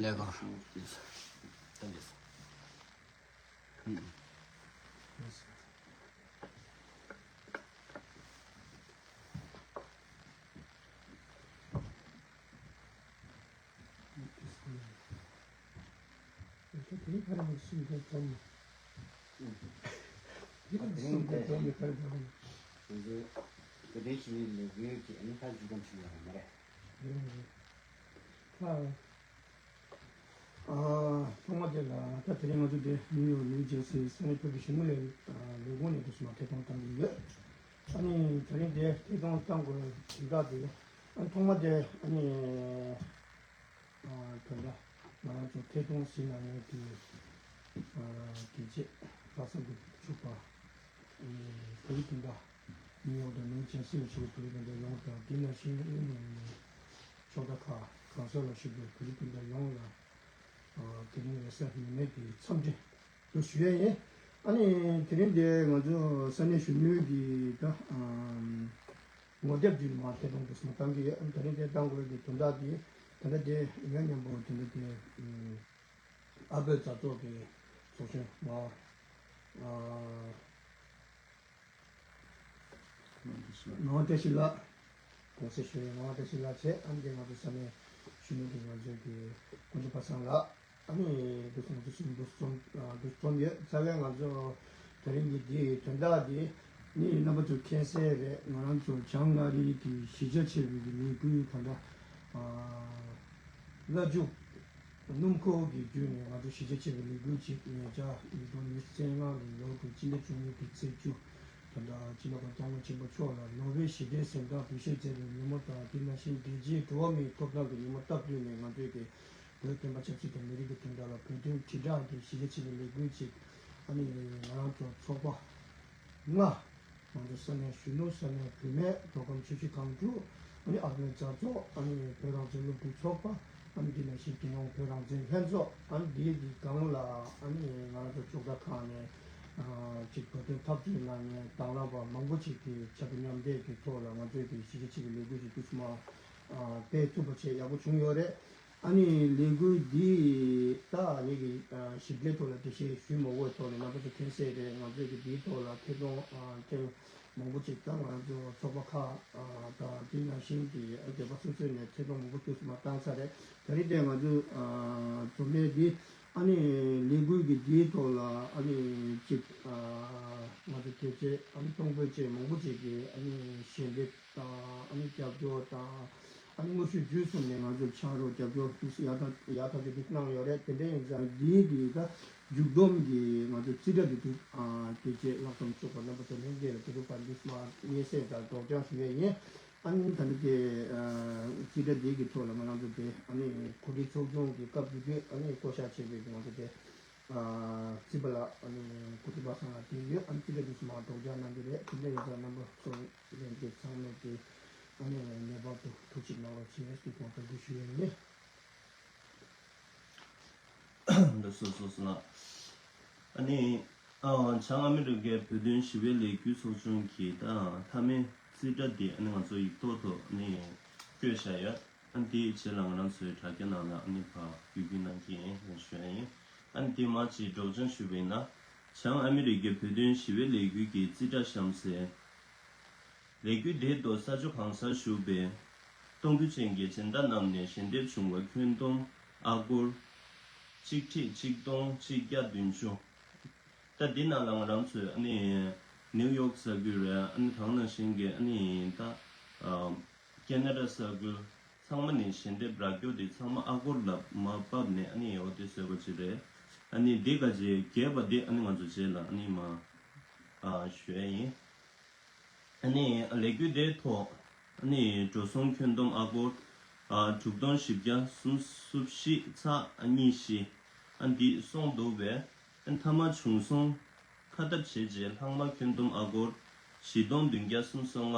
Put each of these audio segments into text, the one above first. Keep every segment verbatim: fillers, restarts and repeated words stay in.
ལས་ཀ་ཡིན་ས། ད་ཡིན་ས། དེ་རིང་དེ་ང་ཚོ་བོད་དོན་ཞི་བའི་ལས་འགུལ་གྱི་ཨ་ནི་ཁ་བརྗོད་གཏམ་ཞུ་ཡ་རེད་མ་རེད། ཨ། ཐོག་མ་དེ་ལ་ད་དེ་རིང་ང་ཚོ་འདི་ནིའུ་ཡོག་ནིའུ་ཇར་སི་ས་གནས་བོད་ཀྱི་གཞོན་ནུ་ལས་ལས་ཁུངས་ནས་འདུག་སེ་མར་ཐད་གཏོང་བཏང་གི་ཡོད། ཨ་ནི་དེ་རིང་འདི་ཐད་གཏོང་བཏང་དགོས་དོན་དག་དེ། ཨ་ནི་ཐོག་མ་དེ་ཨ་ནི་ཨ་ད་ལྟ་ང་རང་ཚོ་ཐད་གཏོང་ཟིན་གནང་མཁན་གྱི་ཨ་དགེ་བྱེད་ལྷག་བསམ་དགེ་ཕྲུག་པ་ཨ་ནི་བོད་རིགས་སྤུན་ཟླ། ནིའུ་ཡོག་དང་ནིའུ་ཇར་སི་ལ་བཞུགས་པའི་བོད་རིགས་སྤུན་ཟླ་ཡོངས་དང་དེ་ནང་བཞིན་ཨ་ནི་ཕྱོགས་མཐའ་ཁག་གང་ས་ལ་བཞུགས་པའི་བོད་རིགས་སྤུན་ཟླ་ཡོངས་ལ་ཨ་དེ་རིང་རེས་གཟའ་ཉི་མའི་གི་འཚམས་འདྲི་དུ་ཞུ་ཡས་ཡིན། ཨ་ནི་དེ་རིང་འདི་ང་ཚོ་ས་གནས་གཞོན་ནུའི་གི་ད་ཨམ་ངོ་དེབ་བརྒྱུད་ནས་མར་ཐད་གཏོང་དུ་མ་བཏང་གི་ཡོད། ཨ་ནི་དེ་རིང་དེ་བཏང་དགོས་ཀྱི་དོན་དག་དེ་ད་ལྟ་དེ་ཡོད་མཉམ་པོ་དེ་འདྲ་དེ་ཨ་བོད་མཛའ་ཚོགས་ཀྱི་ཚོགས་གཞོན་མ་ཨ་ནང་བཀྲ་ཤིས་ལགས། གོང་གསལ་ཞུ་ཡས་ནང་བཀྲ་ཤིས་ལགས་བྱས། ཨ་ནི་དེ་ང་ཚོ་ས་གནས་གཞོན་ནུ་གི་ང་ཚོའི་གི་དཀོན་མཆོག་པ་སངས་ལགས། ཨ་ནི་འདུག་སེ་ང་ཚོ་གསུམ་འདུག་སེ་འཛོམས་ཨ་འདུག་སེ་འཛོམས་ཡོད། རྩ་བའི་ང་ཚོ་དེ་རིང་གི་འདིའི་དོན་དག་འདི་ནི་རྣམ་པ་ཚོ་མཁྱེན་གསལ་རེད། ང་རང་ཚོ་བྱང་མངའ་རིས་ཀྱི་གཞིས་ཆགས་ཆེ་བའི་གི་ལས་འགུལ་ག་འདྲ་ཨ་བླ་རྒྱུག་སྣུམ་འཁོར་གྱི་བརྒྱུད་ནས་ང་ཚོ་གཞིས་ཆགས་ཆེ་བའི་ལས་འགུལ་ཅིག་ཉེ་ཆར་ཉིས་སྟོང་ཉི་ཤུ་རྩ་ལྔ་ལོའི་ལོ་དེ་སྤྱི་ཟླ་བཅུ་གཉིས་ཀྱི་ཚེས་བཅུ། ད་ལྟ་སྤྱི་ནོར་༸གོང་ས་༸སྐྱབས་མགོན་ཆེན་པོ་མཆོག་ལ་ནོ་བེལ་ཞི་བདེའི་གཟེངས་རྟགས་འབུལ་བཞེས་མཛད་པའི་ཉིན་མོ་དང་དེ་ནང་བཞིན་རྒྱལ་སྤྱིའི་འགྲོ་བ་མིའི་ཐོབ་ཐང་གི་ཉིན་མོ་སྟབས་བསྟུན་ནས་ང་ཚོའི་གི་བོད་བསྟན་པ་ཆབ་སྲིད་དང་མི་རིགས་ཀྱི་དོན་དག་ལ་བོད་དོན་དྲིལ་བསྒྲགས་ཀྱི་གཞིས་ཆགས་ཆེ་བའི་ལས་འགུལ་ཅིག་ཨ་ནི་ང་རང་ཚོ་ཚོགས་པ་ལྔ། ང་ཚོ་ས་གནས་གཞོན་ནུ་ས་གནས་བུད་མེད་མདོ་ཁམས་ཆུ་བཞི་སྒང་དྲུག་ཨ་ནི་ཨ་བོད་མཛའ་ཚོགས། ཨ་ནི་བོད་རང་བཙན་སློབ་ཕྲུག་ཚོགས་པ། ཨ་ནི་འདི་ནང་བཞིན་རྒྱལ་ཡོངས་བོད་རང་བཙན་ལྷན་ཚོགས། ཨ་ནི་འདིའི་གི་སྒང་ལ་ཨ་ནི་ང་རང་ཚོ་ཕྱོགས་མཐའ་ཁག་ནས་ཨ་ཅིག་བོད་དོན་འཐབ་རྩོད་གནང་མཁན་དང་བླངས་པ་མང་པོ་ཅིག་གིས་ཕྱར་གྲུ་མཉམ་འདེགས་ཀྱི་ཐོག་ལ་ང་ཚོའི་གི་གཞིས་ཆགས་ཆེ་བའི་ལས་འགུལ་ཞིག་འདུག་སེ་མར་ཨ་སྤེལ་ཐུབ་པ་བྱས་ཡག་པོ་བྱུང་ཡོད་རེད། ཨ་ནི་ལས་འགུལ་འདི་ད་ངེད་ཀྱི་ཨ་ཞིབ་ཕྲའི་ཐོག་ལ་འགྲེལ་བཤད་ཞུས་མ་དགོས་ཐོག་ནས་རྣམ་པ་ཚོ་མཁྱེན་གསལ་རེད། ང་ཚོས་ཀྱི་འདིའི་ཐོག་ལ་ཐད་གཏོང་ཨ་ཐེངས་མང་པོ་ཅིག་དང་ང་ཚོ་ཚོགས་པ་ཁག་ཨ་དང་དེ་ནང་བཞིན་གྱི་ཨ་སྡེ་པ་སོ་སོའི་ནས་ཐད་གཏོང་མང་པོ་བསྐྱོད་སེ་མར་བཏང་ཚར་རེད། ད་རེས་དེ་ང་ཚོས་ཨ་འཛོམས་གླེང་འདི་ཨ་ནི་ལས་འགུལ་གྱི་འདིའི་ཐོག་ལ་ཨ་ནི་ཅིག་ཨ་ང་ཚོ་དེ་ཚོའི་ཨ་ནི་གཏོང་ཕོད་ཅིག་མང་པོ་ཅིག་གིས་ཨ་ནི་ཞལ་འདེབས་དང་ཨ་ནི་རྒྱབ་སྐྱོར་དང་། ཨ་ནི་དངོས་ཤུགས་བརྒྱུད་གསུམ་ནས་ང་ཚོར་ཕྱག་རོགས་རྒྱབ་སྐྱོར་ཡག་ཐག་ཡག་ཐག་ཆོད་ཅིག་གནང་ཡོད་རེད། དེ་འདྲ་ཡིན་ཙང་འདིའི་གི་ད་མཇུག་སྡོམ་གྱི་ང་ཚོ་རྩིས་ཁྲ་དེ་ཚོ་ཨ་དེ་རྗེས་ལྷག་ཙམ་བཅུག་པ་རྣམ་པ་ཚོ་ལྷན་རྒྱས་ལ་དེ་ཚོ་ག་འདུག་སེ་མར་སྙན་སེང་དང་སྒྲོག་སྦྱང་ཞུ་ཡས་ཡིན། ཨ་ནི་ད་ནི་དེ་ཨ་རྩིས་ཁྲ་དེ་གི་ཐོག་ལ་ང་རང་ཚོ་དེ་ཨ་ནི་གོ་སྒྲིག་ཚོགས་ཆུང་གི་སྐབས་དེ་དུས་ཨ་ནི་བསྐོ་བཞག་བྱས་པའི་ང་ཚོ་དེ། ཨ་རྩིས་པ་ལགས་ཨ་ནི་གོ་སྒྲིག་པ་སང་ལ་དེ་ཡོད། ཨ་ནི་རྩིས་ཁྲ་དེ་ཚོ་མར་སྒྲོག་སྦྱང་གནང་གི་རེད། དེ་འདྲ་ཡིན་ཙང་རྣམ་པ་ཚོ་ལྷན་རྒྱས་ཚང་མས་དེ་ཨ་ནི་ངེས་པར་དུ་ཐུགས་གཅིག་གནང་རོགས་བྱེད་ཟེར་དགོངས་དག་ཞུ་ཡས་ཡིན། འདི་སོ་སོ་སོ་ན་ཨ་ནི་ཨ་བྱང་ཨ་མི་རི་ཀའི་བོད་དོན་ཞི་བའི་ལས་འགུལ་ཚོགས་ཆུང་གི་ད་མཐའ་མའི་རྩིས་ཁྲ་དེ་ཨ་ནི་ང་ཚོ་ཡིག་ཐོག་ཏུ་ཨ་ནི་བཀོད་བཞག་ཡོད། ཨ་ནི་དེའི་རྗེས་ལ་ང་རང་ཚོའི་དྲ་རྒྱ་ནང་ལ་ཨ་ནི་ཕར་བརྒྱུད་སྐུལ་གནང་གི་ཡིན་ཞུ་ཡ་ཡིན། ཨ་ནི་དེ་མར་ཅིག་སྒྲོག་སྦྱང་ཞུས་པ་ཡིན་ན། བྱང་ཨ་མི་རི་ཀའི་བོད་དོན་ཞི་བའི་ལས་འགུལ་གྱི་རྩིས་ཁྲ་བཤམས་གསལ། ལས་འགུལ་དེའི་ཐོག་ས་ཕྱོགས་གང་སར་བཞུགས་པའི་གཏོང་ཕོད་ཅན་གྱི་སྦྱིན་བདག་རྣམས་ནས་ཞལ་འདེབས་བྱུང་བ་ཁྱོན་བསྡོམས་ཨ་སྒོར་གཅིག་ཁྲི་གཅིག་སྟོང་གཅིག་བརྒྱ་བདུན་ཅུ། ད་འདི་ནང་ལ་ང་རང་ཚོས་ཨ་ནི་ནིའུ་ཡོག་ས་ཁུལ་རེད། ཨ་ནི་དེ་ནང་བཞིན་གྱི་ཨ་ནི་ད་ཨ་ཁེ་ན་ཌ་ས་ཁུལ་ཚང་མ་ནས་ཞལ་འདེབས་རག་རྒྱུ་དེ་ཚང་མ་ཨ་སྒོར་ལ་མར་ཕབ་ནས་ཨ་ནི་འོ་དེ་བཟོས་པ་ཅིག་རེད། ཨ་ནི་འདི་ག་ཅིག་རྒྱས་པ་དེ་ཨ་ནི་ང་ཚོ་རྗེས་ལ་ཨ་ནི་མར་ཨ་ཞུ་ཡ་ཡིན། ཨ་ནི་ལས་འགུལ་དེའི་ཐོག་ཨ་ནི་འགྲོ་སོང་ཁྱོན་བསྡོམས་ཨ་སྒོར་ཨ་དྲུག་སྟོང་བཞི་བརྒྱ་སུམ་ཅུ་སོ་བཞི་ཚེག་གཉིས་བཞི་ཨ་འདི་སོང་འདུག་པས། ཨ་མཐའ་མ་བྱུང་སོང་ཁ་གཏད་བྱས་རྗེས་ལྷག་མ་ཁྱོན་བསྡོམས་ཨ་སྒོར་བཞི་སྟོང་བདུན་བརྒྱ་སུམ་ཅུ་སོ་ལྔ།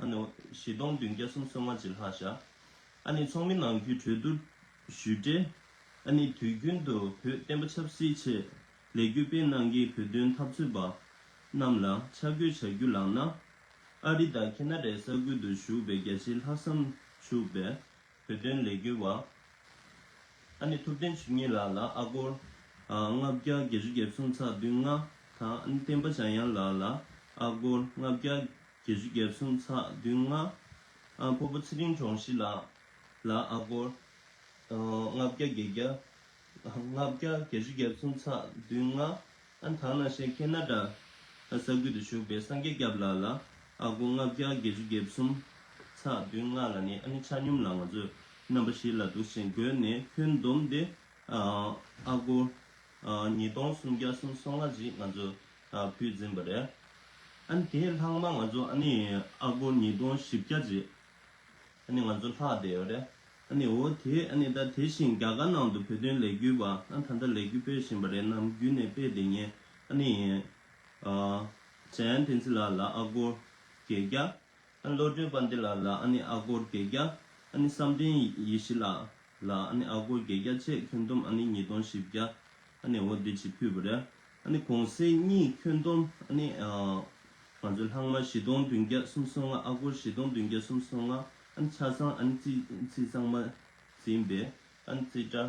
ཨ་ནི་བཞི་སྟོང་བདུན་བརྒྱ་སུམ་ཅུ་སོ་ལྔ་ཅིག་ལྷག་བཞག་ཨ་ནི་ཚོགས་མི་ནང་ཁུལ་གྲོས་བསྡུར་ཞུས་འབྲས། ཨ་ནི་དུས་རྒྱུན་དུ་བོད་བསྟན་པ་ཆབ་སྲིད་ཆེད་ལས་འགུལ་སྤེལ་གནང་མཁན་བོད་དོན་འཐབ་རྩོད་པ་རྣམས་ལ་ཆ་བགོས་བྱ་རྒྱུ་ལགས་ན། ཨ་རི་དང་ཁེ་ན་ཌའི་ས་ཁུལ་དུ་བཞུགས་པའི་རྒྱ་ཆེའི་ལྷག་བསམ་ཕྱུག་པའི་བོད་དོན་ལས་འགུལ་བ། ཨ་ནི་ཐུབ་བསྟན་ཆོས་ཉིད་ལགས་ལ་ཨ་སྒོར་ཨ་ལྔ་བརྒྱ་བརྒྱད་ཅུ་གྱ་གསུམ་ཚེག་བདུན་ལྔ་དང་། ཨ་ནི་བསྟན་པ་འཇམ་དབྱངས་ལགས་ལ་ཨ་སྒོར་ལྔ་བརྒྱ་བརྒྱད་ཅུ་གྱ་གསུམ་ཚེག་བདུན་ལྔ། ཨ་ཕུར་བུ་ཚེ་རིང་དྲོངས་ཤིག་ལགས་ལ་ཨ་སྒོར་ཨ་ལྔ་བརྒྱ་བརྒྱད་བརྒྱ་ལྔ་བརྒྱ་བརྒྱད་ཅུ་གྱ་གསུམ་ཚེག་བདུན་ལྔ། ཨ་ནི་ད་ག་ནང་བཞིན་ཁེ་ན་ཌ་ས་ཁུལ་དུ་བཞུགས་པའི་སངས་རྒྱས་སྐྱབས་ལགས་ལ་ཨ་སྒོར་ལྔ་བརྒྱ་བརྒྱད་ཅུ་གྱ་གསུམ་ཚེག་བདུན་ལྔ་ལ་ནི། ཨ་ནི་ཆ་སྙོམས་ལ་ང་ཚོས་རྣམ་པ་བཞི་ལ་འདུག་བཞིན་བགོས་ནས་ཁྱོན་བསྡོམས་ཏེ་ཨ་ཨ་སྒོར་ཨ་ཉིས་སྟོང་སུམ་བརྒྱ་སུམ་ཅུ་སོ་ལྔ་ཞིག་ང་ཚོས་ཨ་ཕུལ་ཟིན་པ་རེད། ཨ་ནི་དེའི་ལྷག་མ་ང་ཚོ་ཨ་ནི་ཨ་སྒོར་ཉིས་སྟོང་བཞི་བརྒྱ་ཅིག་ཨ་ནི་ང་ཚོ་ལྷག་བསྡད་ཡོད་རེད། ཨ་ནི་འོ་དེ་ཨ་ནི་ད་དེ་བཞིན་རྒྱ་གར་ནང་དུ་བོད་དོན་ལས་འགུལ་བ་ཨ་ད་ལྟ་ལས་འགུལ་སྤེལ་བཞིན་པ་རེད། ནམ་རྒྱུན་ནས་སྤེལ་བསྡད་མཁན་ཨ་ནི་ཨ་འཇམ་དབྱངས་བསྟན་འཛིན་ལགས་ལ་ཨ་སྒོར་བརྒྱད་བརྒྱ། ཨ་ནི་བློ་གྲོས་དཔལ་ལྡན་ལགས་ལ་ཨ་ནི་ཨ་སྒོར་བརྒྱད་བརྒྱ། ཨ་ནི་བསམ་གཏན་ཡེ་ཤེས་ལགས་ལ་ཨ་ནི་ཨ་སྒོར་བརྒྱད་བརྒྱ་བཅས་ཁྱོན་བསྡོམས་ཨ་ནི་ཉིས་སྟོང་བཞི་བརྒྱ། ཨ་ནི་འོ་འདི་ཅིག་ཕུལ་བ་རེད། ཨ་ནི་གུང་སེང་གཉིས་ཁྱོན་བསྡོམས་ཨ་ནི་ཨ་ང་ཚོའི་ལྷག་མ་བཞི་སྟོང་བདུན་བརྒྱ་སུམ་ཅུ་སོ་ལྔ། ཨ་སྒོར་བཞི་སྟོང་བདུན་བརྒྱ་སུམ་ཅུ་སོ་ལྔ། ཨ་ནི་ཆ་ཚང་ཨ་ནི་རྩིས་རྩིས་ཚང་མ་ཟིན་པས་ཨ་ནི་རྩིས་ཁྲ་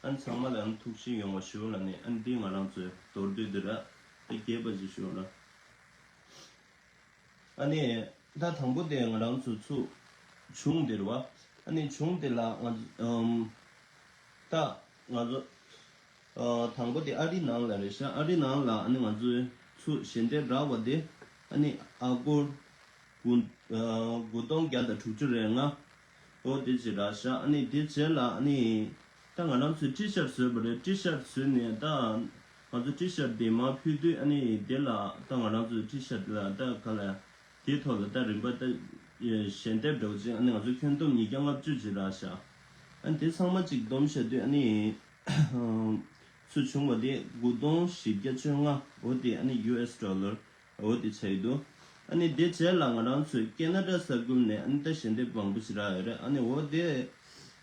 ཨ་ནི་ཚང་མ་ལ་ཨ་ནི་ཐུགས་ཞིབ་ཡོང་བ་ཞུ་ལབ་ནས། ཨ་ནི་འདི་ང་རང་ཚོའི་མདོར་བསྡུས་འདི་རེད། དེ་རྒྱས་པ་ཅིག་ཞུ་ལ། ཨ་ནི་ད་དང་པོ་དེ་ང་རང་ཚོ་ཚུར་གཞུང་དེ་རེད་བ། ཨ་ནི་གཞུང་དེ་ལ་ང་ཚོ་ཨམ་ད་ང་ཚོ་ཨ་དང་པོ་དེ་ཨ་རི་ནང་ལ་རེད་ཤག་ཨ་རི་ནང་ལ་ཨ་ནི་ང་ཚོའི་ཚུར་ཞལ་འདེབས་རག་པ་དེ་ཨ་ནི་ཨ་སྒོར་དགུ་ཨ་དགུ་སྟོང་བརྒྱ་དང་དྲུག་ཅུ་རེ་ལྔ། འོ་དེ་ཅིག་རག་ཤག་ཨ་ནི་དེ་རྗེས་ལ་ཨ་ནི་ད་ང་རང་ཚོས་ཊི་ཤར་བཟོས་པ་རེད། ཊི་ཤར་བཟོས་ནས་ད་ང་ཚོ་ཊི་ཤར་དེ་མར་ཕུལ་དུས་ཨ་ནི་དེ་ལ་ད་ང་རང་ཚོའི་ཊི་ཤར་དེ་ལ་ད་ག་ལ་དེའི་ཐོག་ལ་ད་རིན་པ་ད་ཞལ་འདེབས་འདྲ་བོ་ཅིག་ཨ་ནི་ང་ཚོ་ཁྱོན་བསྡོམས་ཉིས་བརྒྱ་ལྔ་བཅུ་ཅིག་རག་ཤག་ཨ་ནི་དེ་ཚང་མ་ཅིག་བསྡོམས་བྱས་དུས་ཨ་ནི་ཚུར་བྱུང་བ་དེ་དགུ་སྟོང་བཞི་བརྒྱ་བཅོ་ལྔ། འོ་དེ་ཨ་ནི་ཡུ་ཨེས་ཌོ་ལར། འོ་དེ་ཆགས་ཡོད་འདུག་ཨ་ནི་དེ་རྗེས་ལ་ང་རང་ཚོས་ཁེ་ན་ཌ་ས་ཁུལ་ནས་ཨ་ནི་ད་ཞལ་འདེབས་མང་པོ་ཞིག་རག་ཡོད་རེད། ཨ་ནི་འོ་དེ་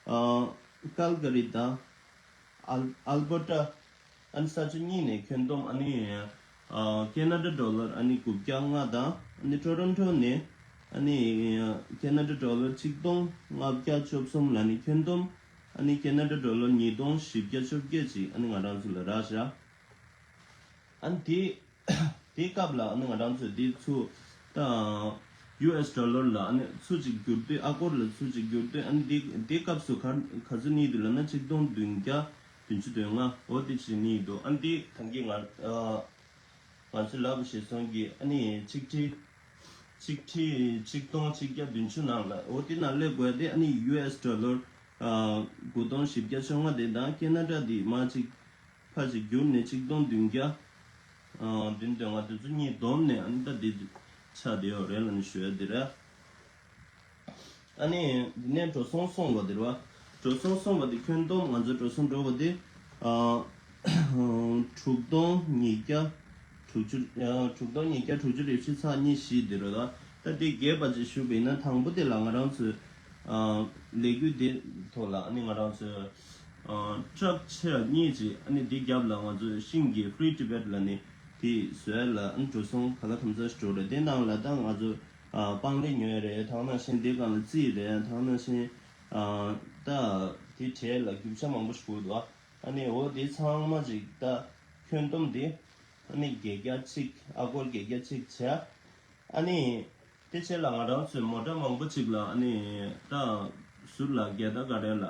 ཨ་ཀལ་ག་རི་དང་ཨལ་ཨལ་བྷར་ཊ་ཨ་ནི་ས་ཆ་གཉིས་ནས་ཁྱོན་བསྡོམས་ཨ་ནི་ཨ་ཁེ་ན་ཌ་ཌོ་ལར་ཨ་ནི་དགུ་བརྒྱ་ལྔ་དང་། ཨ་ནི་ཊོ་རོན་ཊོ་ནས་ཨ་ནི་ཁེ་ན་ཌ་ཌོ་ལར་ཆིག་སྟོང་ལྔ་བརྒྱ་བཅུ་གསུམ་ལ་ནི་ཁྱོན་བསྡོམས་ཨ་ནི་ཁེ་ན་ཌ་ཌོ་ལར་ཉིས་སྟོང་བཞི་བརྒྱ་བཅོ་བརྒྱད་ཅིག་ཨ་ནི་ང་རང་ཚོ་ལ་རག་ཤག་ཨ་ནི་དེ་དེའི་སྐབས་ལ་ཨ་ནི་ང་རང་ཚོས་དེ་ཚུར་ད་ཡུ་ཨེས་ཌོ་ལར་ལ་ཨ་ནི་ཚུར་ཅིག་བསྒྱུར་དུས། ཨ་སྒོར་ལ་ཚུར་ཅིག་བསྒྱུར་དུས་ཨ་ནི་དེ་དེའི་སྐབས་སུ་ག་ག་ཚོད་གནས་འདུག་ལབ་ན་ཆིག་སྟོང་བདུན་བརྒྱ་བདུན་ཅུ་དོན་ལྔ། འོ་དེ་ཅིག་གནས་འདུག་ཨ་ནི་དེ་ད་གིན་ང་ཨ་ང་ཚོས་ལབ་པ་ཞིག་སོང་གི་ཨ་ནི་ཆིག་ཁྲི་ཆིག་ཁྲི་ཆིག་སྟོང་ཆིག་བརྒྱ་བདུན་ཅུ་ནང་ལ། འོ་དེ་ནང་སླེབས་དགོས་དེ་ཨ་ནི་ཡུ་ཨེས་ཌོ་ལར་ཨ་དགུ་སྟོང་བཞི་བརྒྱ་བཅོ་ལྔ་དེ་དང་ཁེ་ན་ཌ་དེ་མར་ཅིག་ཕར་ཅིག་བསྒྱུར་ནས་ཆིག་སྟོང་བདུན་བརྒྱ་ཨ་བདུན་དོན་ལྔ་དེ་ཚོ་གཉིས་བསྡོམས་ནས་ཨ་ནི་ད་དེ་ཆགས་བསྡད་ཡོད་རེད་ལབ་ནས་ཞུ་ཡ་དེ་རེད། ཨ་ནི་འདི་ནས་འགྲོ་སོང་སོང་བ་དེ་རེད་བ། འགྲོ་སོང་སོང་བ་དེ་ཁྱོན་བསྡོམས་ང་ཚོ་འགྲོ་སོང་འགྲོ་བ་དེ་ཨ་དྲུག་སྟོང་ཉིས་བརྒྱ་དྲུག་ཅུ་ཨ་དྲུག་སྟོང་ཉིས་བརྒྱ་དྲུག་ཅུ་རེ་བཞི་ཚེག་གཉིས་བཞི་དེ་རེད་ད། ད་དེ་རྒྱས་པ་ཅིག་ཞུ་བ་ཡིན་ན་དང་པོ་དེ་ལ་ང་རང་ཚོས་ཨ་ལས་འགུལ་དེ་ཐོག་ལ་ཨ་ནི་ང་རང་ཚོས་ཨ་ཊྲག་ཆེ་བ་གཉིས་ཅིག་ཨ་ནི་དེ་རྒྱབ་ལ་ང་ཚོས་ཤིང་གི་Free Tibet་ལབ་ནས་དེ་བཟོས་ལ་ཨ་ནི་འགྲོ་སོང་ག་ལ་གང་འཚམ་ཞིག་འགྲོ་རེད། དེ་ནང་ལ་ད་ང་ཚོ་ཨ་པང་ལེབ་ཉོས་རེད། ད་ག་ནང་བཞིན་དེ་སྒང་ལ་རྩིས་རེད། ད་ག་ནང་བཞིན་ཨ་ད་དེ་གྲས་ལ་རྒྱུ་ཆ་མང་པོ་ཞིག་དགོས་འདུག་ཨ་ནི་འོ་དེ་ཚང་མ་ཅིག་ད་ཁྱོན་བསྡོམས་དེ་ཨ་ནི་བརྒྱད་བརྒྱ་གཅིག་ཨ་སྒོར་བརྒྱད་བརྒྱ་གཅིག་བྱས། ཨ་ནི་དེ་རྗེས་ལ་ང་རང་ཚོས་མོ་ཊ་མང་པོ་ཅིག་ལ་ཨ་ནི་ད་ཟུར་ལ་རྒྱལ་དར་ག་རེ་ལ་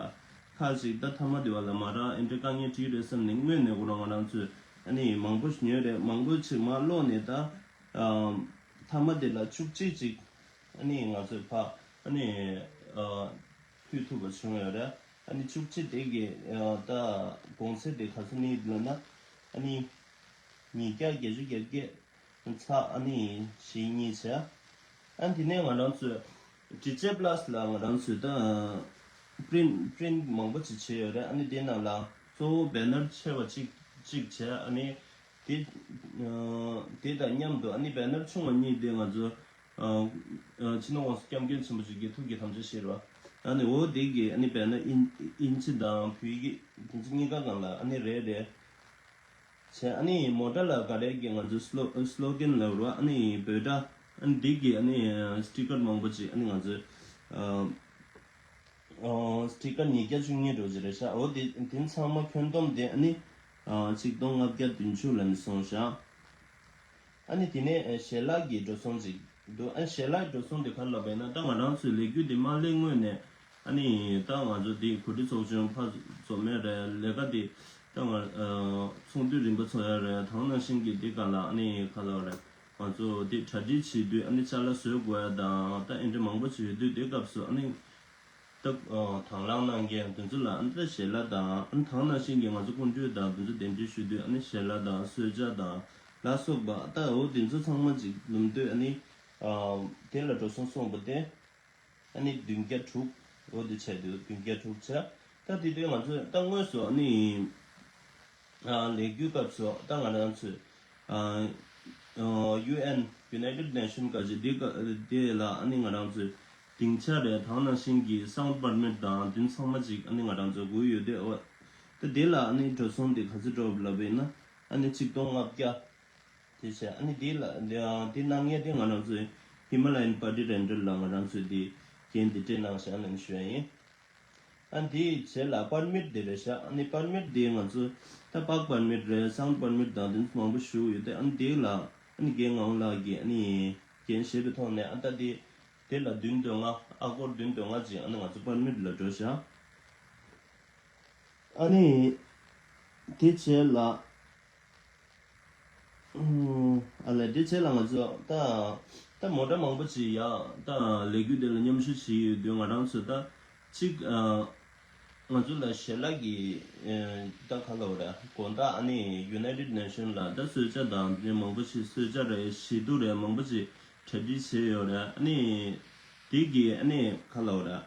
ཁག་ཅིག་ད་མཐའ་མ་དེ་བ་ལ་མ་རག་ཨེ་འདྲ་དཀའ་ངལ་འཕྲད་རེད་བསམ་ནས་སྔོན་ནས་ཁོ་རང་ང་རང་ཚོས་ཨ་ནི་མང་པོ་ཉོས་རེད། མང་པོ་ཅིག་མར་སློག་ནས་ད་མཐའ་མ་དེ་ལ་བཅུ་གཅིག་ཅིག་ཨ་ནི་ང་ཚོས་ཕར་ཨ་ནི་ཕུལ་ཐུབ་པ་བྱུང་ཡོད་རེད། ཨ་ནི་བཅུ་གཅིག་དེ་གི་ད་གོང་ཚད་དེ་ག་ཚོད་ནི་ལབ་ན་ཨ་ནི་ཉིས་བརྒྱ་བརྒྱད་ཅུ་གྱ་བརྒྱད་ཚེག་ཨ་ནི་བཞི་གཉིས་བྱས། ཨ་ནི་དེ་ནས་ང་རང་ཚོས་ཌི་ཇེ་པ་ལ་སི་ལ་ང་རང་ཚོས་ད་པི་རིན་པི་རིན་མང་པོ་ཅིག་བྱས་ཡོད་རེད། ཨ་ནི་དེ་ནང་ལ་གཙོ་བོ་བེ་ནར་ཆེ་བ་གཅིག་གཅིག་བྱས། ཨ་ནི་དེ་དེ་དང་མཉམ་དུ་ཨ་ནི་བེ་ནར་ཆུང་བ་གཉིས་དེ་ང་ཚོ་ཨ་ཨ་སྤྱི་ནོར་༸གོང་ས་སྐྱབས་མགོན་ཆེན་པོ་མཆོག་གི་ཐུགས་ཀྱི་དམ་བཅའ་བཞེས་རོགས། ཨ་ནི་འོ་དེ་གི་ཨ་ནི་བེ་ནར་ཨིན་ཨིན་ཇི་དང་བོད་ཡིག་དེ་ཚོ་གཉིས་ཀ་སྒང་ལ་ཨ་ནི་རེ་རེ་བྱས། ཨ་ནི་མོ་ཊ་ལ་ག་རེ་གི་ང་ཚོའི་སི་ལོ་སི་ལོ་གན་ལབ་རོགས། ཨ་ནི་འབོད་སྒྲ་ཨ་ནི་འདི་གི་ཨ་ནི་སི་ཊི་ཀར་མང་པོ་ཅིག་ཨ་ནི་ང་ཚོའི་ཨ་ ཨོ་སྤྲི་ཀ་ཉིས་བརྒྱ་བཅུ་གཉིས་འགྲོ་གི་རེད་ཤག་ཨོ་དེ་དེ་ཚང་མ་ཁྱོན་བསྡོམས་དེ་ཨ་ནི་ཨ་གཅིག་སྟོང་ལྔ་བརྒྱ་བདུན་ཅུ་ལ་ནི་སོང་ཤག་ཨ་ནི་དེ་ནས་ཨ་ཞལ་ལག་གི་འགྲོ་སོང་ཅིག་འདུག་ཨ་ཞལ་ལག་གི་འགྲོ་སོང་དེ་ག་རེ་ལབ་པ་ཡིན་ན། ད་ང་རང་ཚོའི་ལས་འགུལ་དེ་མ་སླེབས་སྔོན་ནས་ཨ་ནི་ད་ང་ཚོ་དེ་གོ་སྒྲིག་ཚོགས་ཆུང་ཕར་འཛོམས་ཡ་རེད། ལས་ཀ་དེ་ད་ང་ཨ་ཚོགས་འདུ་རིམ་པ་ཚོགས་ཡ་རེད། དེ་ནང་བཞིན་གྱི་དེ་ག་ལ་ཨ་ནི་ག་ལབ་རེད། ང་ཚོ་དེ་གྲ་སྒྲིག་བྱེད་དུས་ཨ་ནི་ཅ་ལག་བཟོ་དགོས་ཡ་དང་ད་ཨེ་འདྲ་མང་པོ་ཞིག་ཡོད་དུས། དེ་སྐབས་སུ་ཨ་ནི་ད་ཨ་དང་བླངས་གནང་མཁན་དེ་ཚོ་ལ་ཨ་ནི་ད་ཞལ་ལག་དང་ཨ་ནི་དེ་ནང་བཞིན་གྱི་ང་ཚོ་སྐུ་མགྲོན་དང་དེ་ཚོ་གདན་འདྲེན་ཞུ་དུས་ཨ་ནི་ཞལ་ལག་དང་གསོལ་ཇ་དང་ལ་སོགས་པ་ད་འོ་དེ་ཚོ་ཚང་མ་ཅིག་ལུམ་སྟོད་ཨ་ནི་ཨ་དེ་ལ་འགྲོ་སོང་སོང་བ་དེ་ཨ་ནི་བདུན་བརྒྱ་དྲུག་འོ་དེ་ཆགས་འདུག་བདུན་བརྒྱ་དྲུག་ཆགས། ད་དེ་དུས་ང་ཚོ་ད་དངོས་སུ་ཨ་ནི་ཨ་ལས་འགུལ་སྐབས་སུ་ད་ང་རང་ཚོས་ཨ་ཨ་ཡུ་ཨེན་United Nation ག་ཅིག་འདི་ག་དེ་ལ་ཨ་ནི་ང་རང་ཚོས་སྡིངས་ཆ་རེད། དེ་ནང་བཞིན་གྱི་sound permit དང་དེ་ཚང་མ་ཅིག་ཨ་ནི་ང་རང་ཚོ་དགོས་ཡོད་དེ། འོ་ད་དེ་ལ་ཨ་ནི་འགྲོ་སོང་དེ་ག་ཚོད་འགྲོ་ལབ་པ་ཡིན་ན་ཨ་ནི་གཅིག་སྟོང་ལྔ་བརྒྱ། དེ་བྱས་ཨ་ནི་དེ་ལ་དེ་གནང་ཡས་དེ་ང་རང་ཚོའི་Himalayan Party Rental ལ་ང་རང་ཚོས་དེ་འགན་དེ་སྤྲད་གནང་བཞག་ལབ་ཞུ་ཡ་ཡིན། ཨ་ནི་དེའི་རྗེས་ལ་པར་མིཊ་དེ་རེད་ཤག་ཨ་ནི་པར་མིཊ་དེ་ང་ཚོ་ད་པར་ཀ་པར་མིཊ་རེད། sound permit དང་དེ་ཚོ་མང་པོ་ཞུ་ཡོད་དེ། ཨ་ནི་དེ་ལ་ཨ་ནི་རྒན་ངག་དབང་ལགས་ཀྱིས་ཨ་ནི་འགན་བཞེས་པའི་ཐོག་ནས་ཨ་ད་དེ་དེ་ལ་བདུན་དོན་ལྔ་ཨ་སྒོར་བདུན་དོན་ལྔ་ཅིག་ཨ་ནི་ང་ཚོ་པར་མིཊ་ལ་འགྲོ་ཤག་ཨ་ནི་དེ་རྗེས་ལ། ཨ་ལས་དེ་རྗེས་ལ་ང་ཚོ་ད་ད་མོ་ཊ་མང་པོ་ཅིག་ཡ་ད་ལས་འགུལ་དེ་ལ་མཉམ་ཞུགས་བྱེད་ཡོད་དུས་ང་རང་ཚོ་ད་གཅིག་ཨ་ང་ཚོ་ལ་ཞལ་ལག་གི་ཨ་ད་ག་ལབ་ར་དགོང་དག་ཨ་ནི་United Nation ལ་ད་གསོལ་ཇ་དང་དེ་མང་པོ་ཞིག་གསོལ་ཇ་རེད། བཞེས་དུག་རེད། མང་པོ་ཅིག་གྲ་སྒྲིག་བྱས་ཡོད་རེད། ཨ་ནི་དེ་གི་ཨ་ནི་ག་ལབ་ར།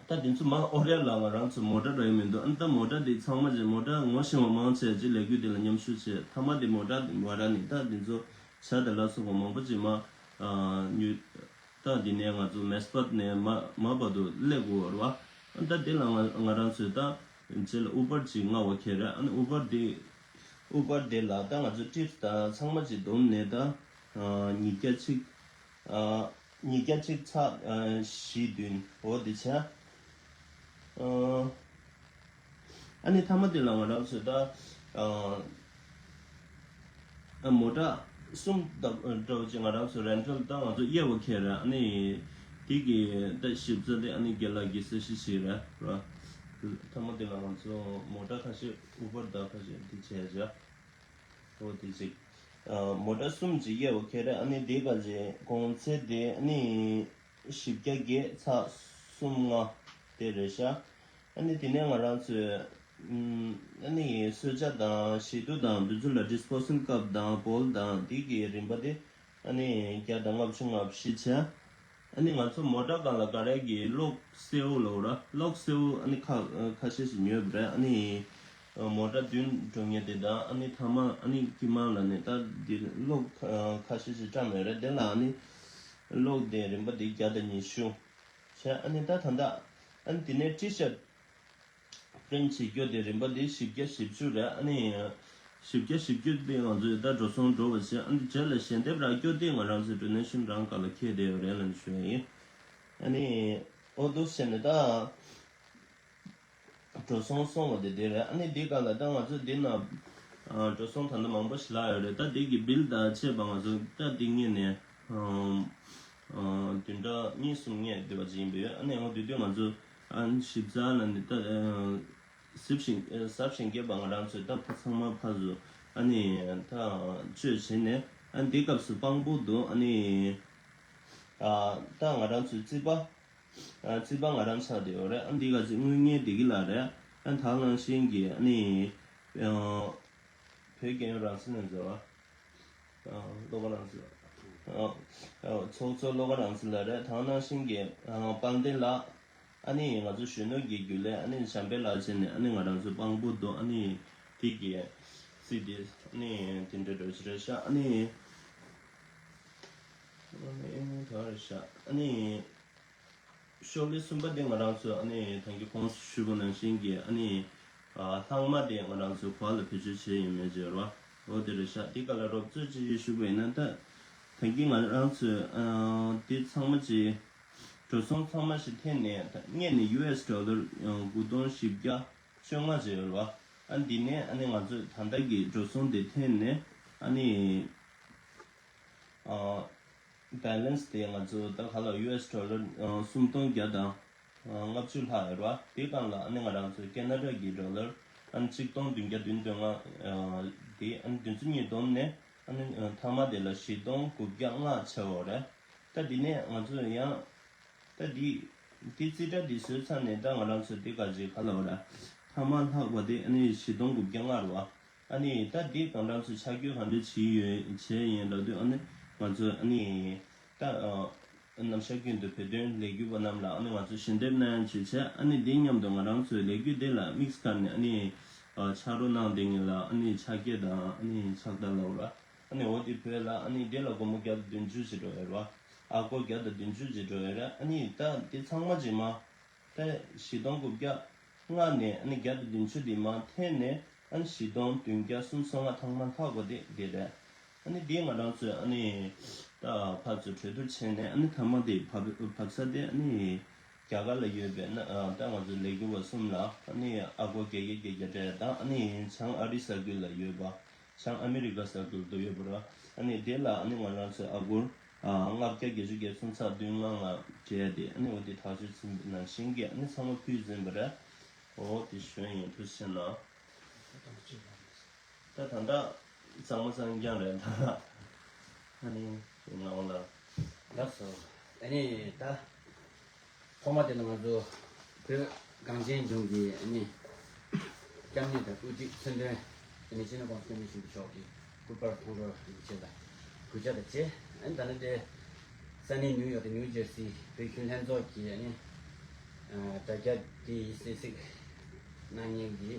ད་དེ་ཚོ་མ་ཨོ་རེད་ལ་ང་རང་ཚོ་མོ་ཊ་རག་གི་མི་འདུག་ཨ་ནི་ད་མོ་ཊ་དེ་ཚང་མ་ཅིག་མོ་ཊ་ངོ་ཤེས་པ་མང་ཆེ་ཅིག་ལས་འགུལ་དེ་ལ་མཉམ་ཞུགས་བྱས། མཐའ་མ་དེ་མོ་ཊ་དེ་མ་རག་ནི་ད་དེ་ཚོ་ཇ་དང་ལ་སོགས་པ་མང་པོ་ཅིག་མ་ཨ་ཉོས། ད་དེ་ནས་ང་ཚོ་མེ་སྤད་ནས་མ་མ་བར་དུ་སླེབས་དགོས་པ་རེད་བ། ཨ་ནི་ད་དེ་ལ་ང་ང་རང་ཚོས་ད་རྗེས་ལ་ཨུ་བར་ཅིག་མངགས་པ་ཁྱེད་རེད། ཨ་ནི་ཨུ་བར་དེ་ཨུ་བར་དེ་ལ་ད་ང་ཚོ་ཊིབ་སི་དང་ཚང་མ་ཅིག་བསྡོམས་ནས་ད་ཨ་ཉིས་བརྒྱ་གཅིག་ཨ་ཉིས་བརྒྱ་གཅིག་ཚེག་ཨ་བཞི་བདུན་འོ་དེ་བྱས། ཨ་ཨ་ནི་མཐའ་མ་དེ་ལ་ང་རང་ཚོས་ད་ཨ་ཨ་མོ་ཊ་གསུམ་ད་འདྲ་བོ་ཅིག་ང་རང་ཚོ་རེན་ཊལ་ད་ང་ཚོ་དབྱེ་བ་ཁྱེད་རེད། ཨ་ནི་དེ་གི་ད་ཞིབ་ཚགས་དེ་ཨ་ནི་རྒན་ལགས་ཀྱིས་གསལ་བཤད་བྱས་རེད་ར། མཐའ་མ་དེ་ལ་ང་ཚོ་མོ་ཊ་ཁ་ཤས་ཨུ་བར་ད་ཁ་ཤས་དེ་བྱས་བྱས། འོ་དེ་ཅིག་ཨ་མོ་ཊ་གསུམ་ཅིག་དབྱེ་བ་ཁྱེད་རེད། ཨ་ནི་དེ་ག་ཅིག་གོང་ཚད་དེ་ཨ་ནི་བཞི་བརྒྱ་བརྒྱད་ཚེག་གསུམ་ལྔ་དེ་རེད་ཤག་ཨ་ནི་དེ་ནས་ང་རང་ཚོས་ཨ་ནི་གསོལ་ཇ་དང་བཞེས་དུག་དང་དེ་ཚོ་ལ་ཌིས་པོ་སལ་ཀབ་དང་བོལ་དང་དེ་གི་རིན་པ་དེ་ཨ་ནི་བརྒྱ་དང་ལྔ་བཅུ་ང་བཞི་བྱས། ཨ་ནི་ང་ཚོ་མོ་ཊ་སྒང་ལ་ག་རེ་གི་གློག་སེར་པོ་ལབ་ར། གློག་སེར་པོ་ཨ་ནི་ཁ་ཁ་ཤས་ཤིག་ཉོས་པ་རེད། ཨ་ནི་མོ་ཊ་བདུན་འགྲོ་མཁན་དེ་དང་ཨ་ནི་མཐའ་མ་ཨ་ནི་དཀྱིལ་མ་ལ་ནི་ད་འདི་གློག་ཁ་ཁ་ཤས་ཤིག་བཀྲམ་ཡོད་རེད། དེ་ལ་ཨ་ནི་གློག་དེ་རིན་པ་དེ་བརྒྱ་དང་ཉི་ཤུ་བྱས། ཨ་ནི་ད་ད་ལྟ་ཨ་ནི་དེ་ནས་ཊི་ཤར་པི་རིན་ཊི་བྱེད་རྒྱུ་དེ་རིན་པ་དེ་བཞི་བརྒྱ་བཞི་བཅུ་རེད། ཨ་ནི་བཞི་བརྒྱ་བཞི་བཅུ་དེ་ང་ཚོས་ད་འགྲོ་སོང་འགྲོ་བ་བྱས། ཨ་ནི་རྗེས་ལ་ཞལ་འདེབས་རག་རྒྱུ་དེ་ང་རང་ཚོའི་ཌོ་ནེ་ཤན་རང་སྒང་ལ་འཁྱེར་བསྡད་ཡོད་རེད་ལབ་ཞུ་ཡ་ཡིན། ཨ་ནི་འོ་འདུག་བྱས་ནས་ད་འགྲོ་སོང་སོང་བ་དེ་དེ་རེད། ཨ་ནི་འདི་སྒང་ལ་ད་ང་ཚོ་འདི་ན་ཨ་འགྲོ་སོང་ད་ལྟ་མང་པོ་ཞིག་ལྷག་ཡོད་རེད། ད་འདི་གི་བིལ་དང་བཅས་པ་ང་ཚོ་ད་འདི་སྔོན་ནས་ཨ་ཨ་བདུན་ཕྲག་གཉིས་གསུམ་སྔོན་བསྡུས་པ་ཅིག་ཡིན་པས། ཨ་ནི་འོ་དེ་དུས་ང་ཚོ་ཨ་ཞིབ་ཚགས་ལ་ནི་ད་ཨ་གཟབ་ཞིང་གཟབ་ཞིང་རྒྱས་པ་ང་རང་ཚོས་ད་ཕ་ཚང་མ་ཕ་ཚོ་ཨ་ནི་ད་བཅོས་བྱས་ནས། ཨ་འདི་སྐབས་སུ་དཔང་པོ་འདུག་ཨ་ནི་ཨ་ད་ང་རང་ཚོའི་རྩིས་པ་ཨ་རྩིས་པ་ང་རང་ཆགས་བསྡད་ཡོད་རེད། ཨ་འདི་ག་ཚོད་དངུལ་གཉེར་བསྡད་ཀྱི་ལ་རེད། ཨ་ད་ག་ནང་བཞིན་གྱི་ཨ་ནི་ཨ་བོད་རྒྱལ་ཡོངས་རང་བཙན་ལྷན་ཚོགས་ཨ་བློ་དགའ་རང་བཙན་ཨ་ཨ་ཚོགས་གཙོ་བློ་དགའ་རང་བཙན་ལགས་རེད། ད་ག་ནང་བཞིན་གྱི་ཨ་དཔལ་ལྡན་ལགས། ཨ་ནི་ང་ཚོ་གཞོན་ནུ་གི་རྒྱུན་ལས་ཨ་ནི་འཇམ་དཔལ་ལགས་བྱས་ནས་ཨ་ནི་ང་རང་ཚོ་དཔང་པོ་འདུག་ཨ་ནི་དེ་གི་སྲིད་དེ་ཨ་ནི་དེ་འདྲ་འགྲོ་ཆེ་རེད་ཤག་ཨ་ནི་ཨ་ནི་ད་རེད་ཤག་ཨ་ནི་ཤོག་ལྷེ་གསུམ་པ་དེ་ང་རང་ཚོ་ཨ་ནི་ད་གིན་གོང་དུ་ཞུས་པ་ནང་བཞིན་གྱི་ཨ་ནི་ཨ་ལྷག་མ་དེ་ང་རང་ཚོ་གོ་བ་ལ་བེད་སྤྱོད་བྱས་ཡོད་མེད་བརྗོད་རོགས། འོ་དེ་རེད་ཤག་དེ་ག་ལ་རོབ་ཙམ་ཅིག་ཞུས་པ་ཡིན་ན། ད་ད་གིན་ང་རང་ཚོས་ཨ་དེ་ཚང་མ་ཅིག་འགྲོ་སོང་ཚང་མ་ཞིག་འཐེན་ནས་ད་སྔོན་ནས་ཡུ་ཨེས་ཌོ་ལར་དགུ་སྟོང་བཞི་བརྒྱ་བཅོ་ལྔ་ཅིག་ཡོད་རེད་བ། ཨ་འདི་ནས་ཨ་ནི་ང་ཚོས་ད་ལྟ་གི་འགྲོ་སོང་དེ་འཐེན་ནས་ཨ་ནི། ཨ། བེ་ལེན་སི་དེ་ང་ཚོ་ད་ག་ལ་ཡུ་ཨེས་ཌོ་ལར་ཨ་སུམ་སྟོང་བརྒྱ་དང་ཨ་ལྔ་བཅུ་ལྷག་ཡོད་རེད་བ། དེ་སྒང་ལ་ཨ་ནི་ང་རང་ཚོ་ཁེ་ན་ཌ་གི་ཌོ་ལར་ཨ་ནི་གཅིག་སྟོང་བདུན་བརྒྱ་བདུན་ཅུ་དོན་ལྔ་ཨ་དེ་ཨ་ནི་བདུན་ཅུ་གཉིས་བསྡོམས་ནས་ཨ་ནི་ཨ་མཐའ་མ་དེ་ལ་བཞི་སྟོང་དགུ་བརྒྱ་ལྔ་ཆགས་ཡོད་རེད། ད་དེ་ནས་ང་ཚོ་ཡང་ད་འདི་འདི་རྩིས་ཁྲ་འདི་བཟོས་ཚར་ནས་ད་ང་རང་ཚོ་འདི་ག་ཅིག་ག་ལ་བ་ར་མཐའ་མ་ལྷག་པ་དེ་ཨ་ནི་བཞི་སྟོང་དགུ་བརྒྱ་ལྔ་རེད་བ། ཨ་ནི་ད་འདི་གང་རང་ཚོ་ཆ་རྒྱུས་གང་འདྲ་བྱས་ཡོད་བྱས་ཡིན་ལབ་དུས་ཨ་ནི་ང་ཚོ་ཨ་ནི་ད་ཨ་ནམ་ཞག་རྒྱུན་དུ་བོད་དོན་ལས་འགུལ་བ་རྣམས་ལ་ཨ་ནི་ང་ཚོ་ཞལ་འདེབས་གནང་ཡ་བྱས་བྱས་ཨ་ནི་འདི་མཉམ་དུ་ང་རང་ཚོའི་ལས་འགུལ་འདི་ལ་དམིགས་བཀར་ནས་ཨ་ནི་ཨ་ཕྱག་རོགས་གནང་བསྡད་མཁན་ལ་ཨ་ནི་ཕྱག་འཁྱེར་དང་ཨ་ནི་ཕྱག་རྟགས་ལབ་ར། ཨ་ནི་འོ་དེ་བོད་ལ་ཨ་ནི་དེ་ལ་སྒོར་མོ་བརྒྱ་དང་བདུན་ཅུ་ཞིག་འགྲོ་ཡོད་རེད་བ། ཨ་སྒོར་བརྒྱ་དང་བདུན་ཅུ་ཞིག་འགྲོ་ཡོད་རེད། ཨ་ནི་ད་དེ་ཚང་མ་རྗེས་མ་ད་བཞི་སྟོང་དགུ་བརྒྱ་ལྔ་ནས་ཨ་ནི་བརྒྱ་དང་བདུན་ཅུ་དེ་མ་འཐེན་ནས་ཨ་ནི་བཞི་སྟོང་བདུན་བརྒྱ་སུམ་ཅུ་སོ་ལྔ་ཐང་མ་ལྷག་པ་དེ་དེ་རེད། ཨ་ནི་དེ་ང་རང་ཚོས་ཨ་ནི་ད་ཕར་ཚུར་གྲོས་བསྡུར་བྱས་ནས་ཨ་ནི་ཐ་མ་དེ་བབས་བབས་ས་དེ་ཨ་ནི་རྒྱ་གར་ལ་ཡོད་པའི་ན་ད་ང་ཚོ་ལས་འགུལ་བ་གསུམ་ལ་ཨ་ནི་ཨ་སྒོར་བརྒྱད་བརྒྱ་བརྒྱད་བརྒྱ་སྤྲད་དང་ཨ་ནི་བྱང་ཨ་རི་ས་ཁུལ་ལ་ཡོད་པ། བྱང་ཨ་མི་རི་ཀ་ས་ཁུལ་དུ་ཡོད་པ་ར། ཨ་ནི་དེ་ལ་ཨ་ནི་ང་རང་ཚོའི་ཨ་སྒོར་ཨ་ལྔ་བརྒྱ་བརྒྱད་ཅུ་གྱ་གསུམ་ཚེག་བདུན་ལྔ་ལྔ་སྤྲད་དེ་ཨ་ནི་འོ་དེ་ཐག་གཅོད་ཚིག་ནང་བཞིན་གྱི་ཨ་ནི་ཚང་མ་ཕུལ་ཟིན་པ་རེད། འོ་དེ་ཞུ་ཡིན། ཐུགས་རྗེ་གནང་། ད་ད་ལྟ་གཙང་མ་གཙང་རྐྱང་རེད་ད། ཨ་ནི་ང་འོང་ལ། ལགས་སོ། ཨ་ནི་ད། ཐོག་མ་དེ་ལ་ང་ཚོ་བོད་གངས་ཅན་ལྗོངས་ཀྱི་ཨ་ནི་སྐྱབས་གནས་དང་དབུ་ཁྲིད་མཚན་དོན་ཨ་ནི་སྤྱི་ནོར་༸གོང་ས་༸སྐྱབས་མགོན་ཆེན་པོ་མཆོག་གི་སྐུ་པར་མཐོང་གྲོལ་ཡིན་ཆེད་ལ་གུས་ཕྱག་དང་བཅས། ཨ་ནི་ད་ནི་དེ་ས་གནས་ནིའུ་ཡོག་དང་ནིའུ་ཇར་སི་བོད་གཞོན་ལྷན་ཚོགས་ཀྱི་ཨ་ནི་དྲ་རྒྱ་དེ་གསན་གཟིགས་གནང་མཁན་གྱི་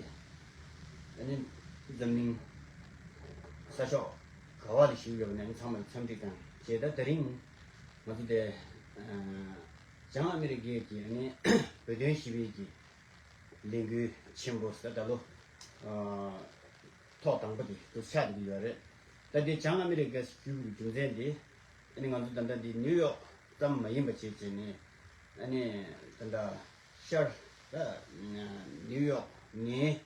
ཨ་ནི་འཛམ་གླིང་ས་ཕྱོགས་ག་བ་ལ་བཞུགས་ཡོད་པ་ནི་ཨ་ནི་ཚང་མར་འཚམས་འདྲི་དང་བཅས། ད་དེ་རིང་ང་ཚོ་དེ་བྱང་ཨ་མི་རི་ཀའི་གི་ཨ་ནི་བོད་དོན་ཞི་བའི་གི་ལས་འགུལ་ཆེན་པོ་ཟེར་ད་ལོ་ཨ་ཐོག་དང་པོ་དེ་དུ་ཆགས་བསྡད་ཀྱི་ཡོད་རེད། ད་དེ་བྱང་ཨ་མི་རི་ཀ་ཞུ་བའི་རྒྱུ་མཚན་དེ་ཨ་ནི་ང་ཚོ་ད་ལྟ་འདི་ནིའུ་ཡོག་ཙམ་མ་ཡིན་པ་བྱས་བྱས་ནས་ཨ་ནི་ད་ལྟ་ཤར་ད་ནིའུ་ཡོག་ནས་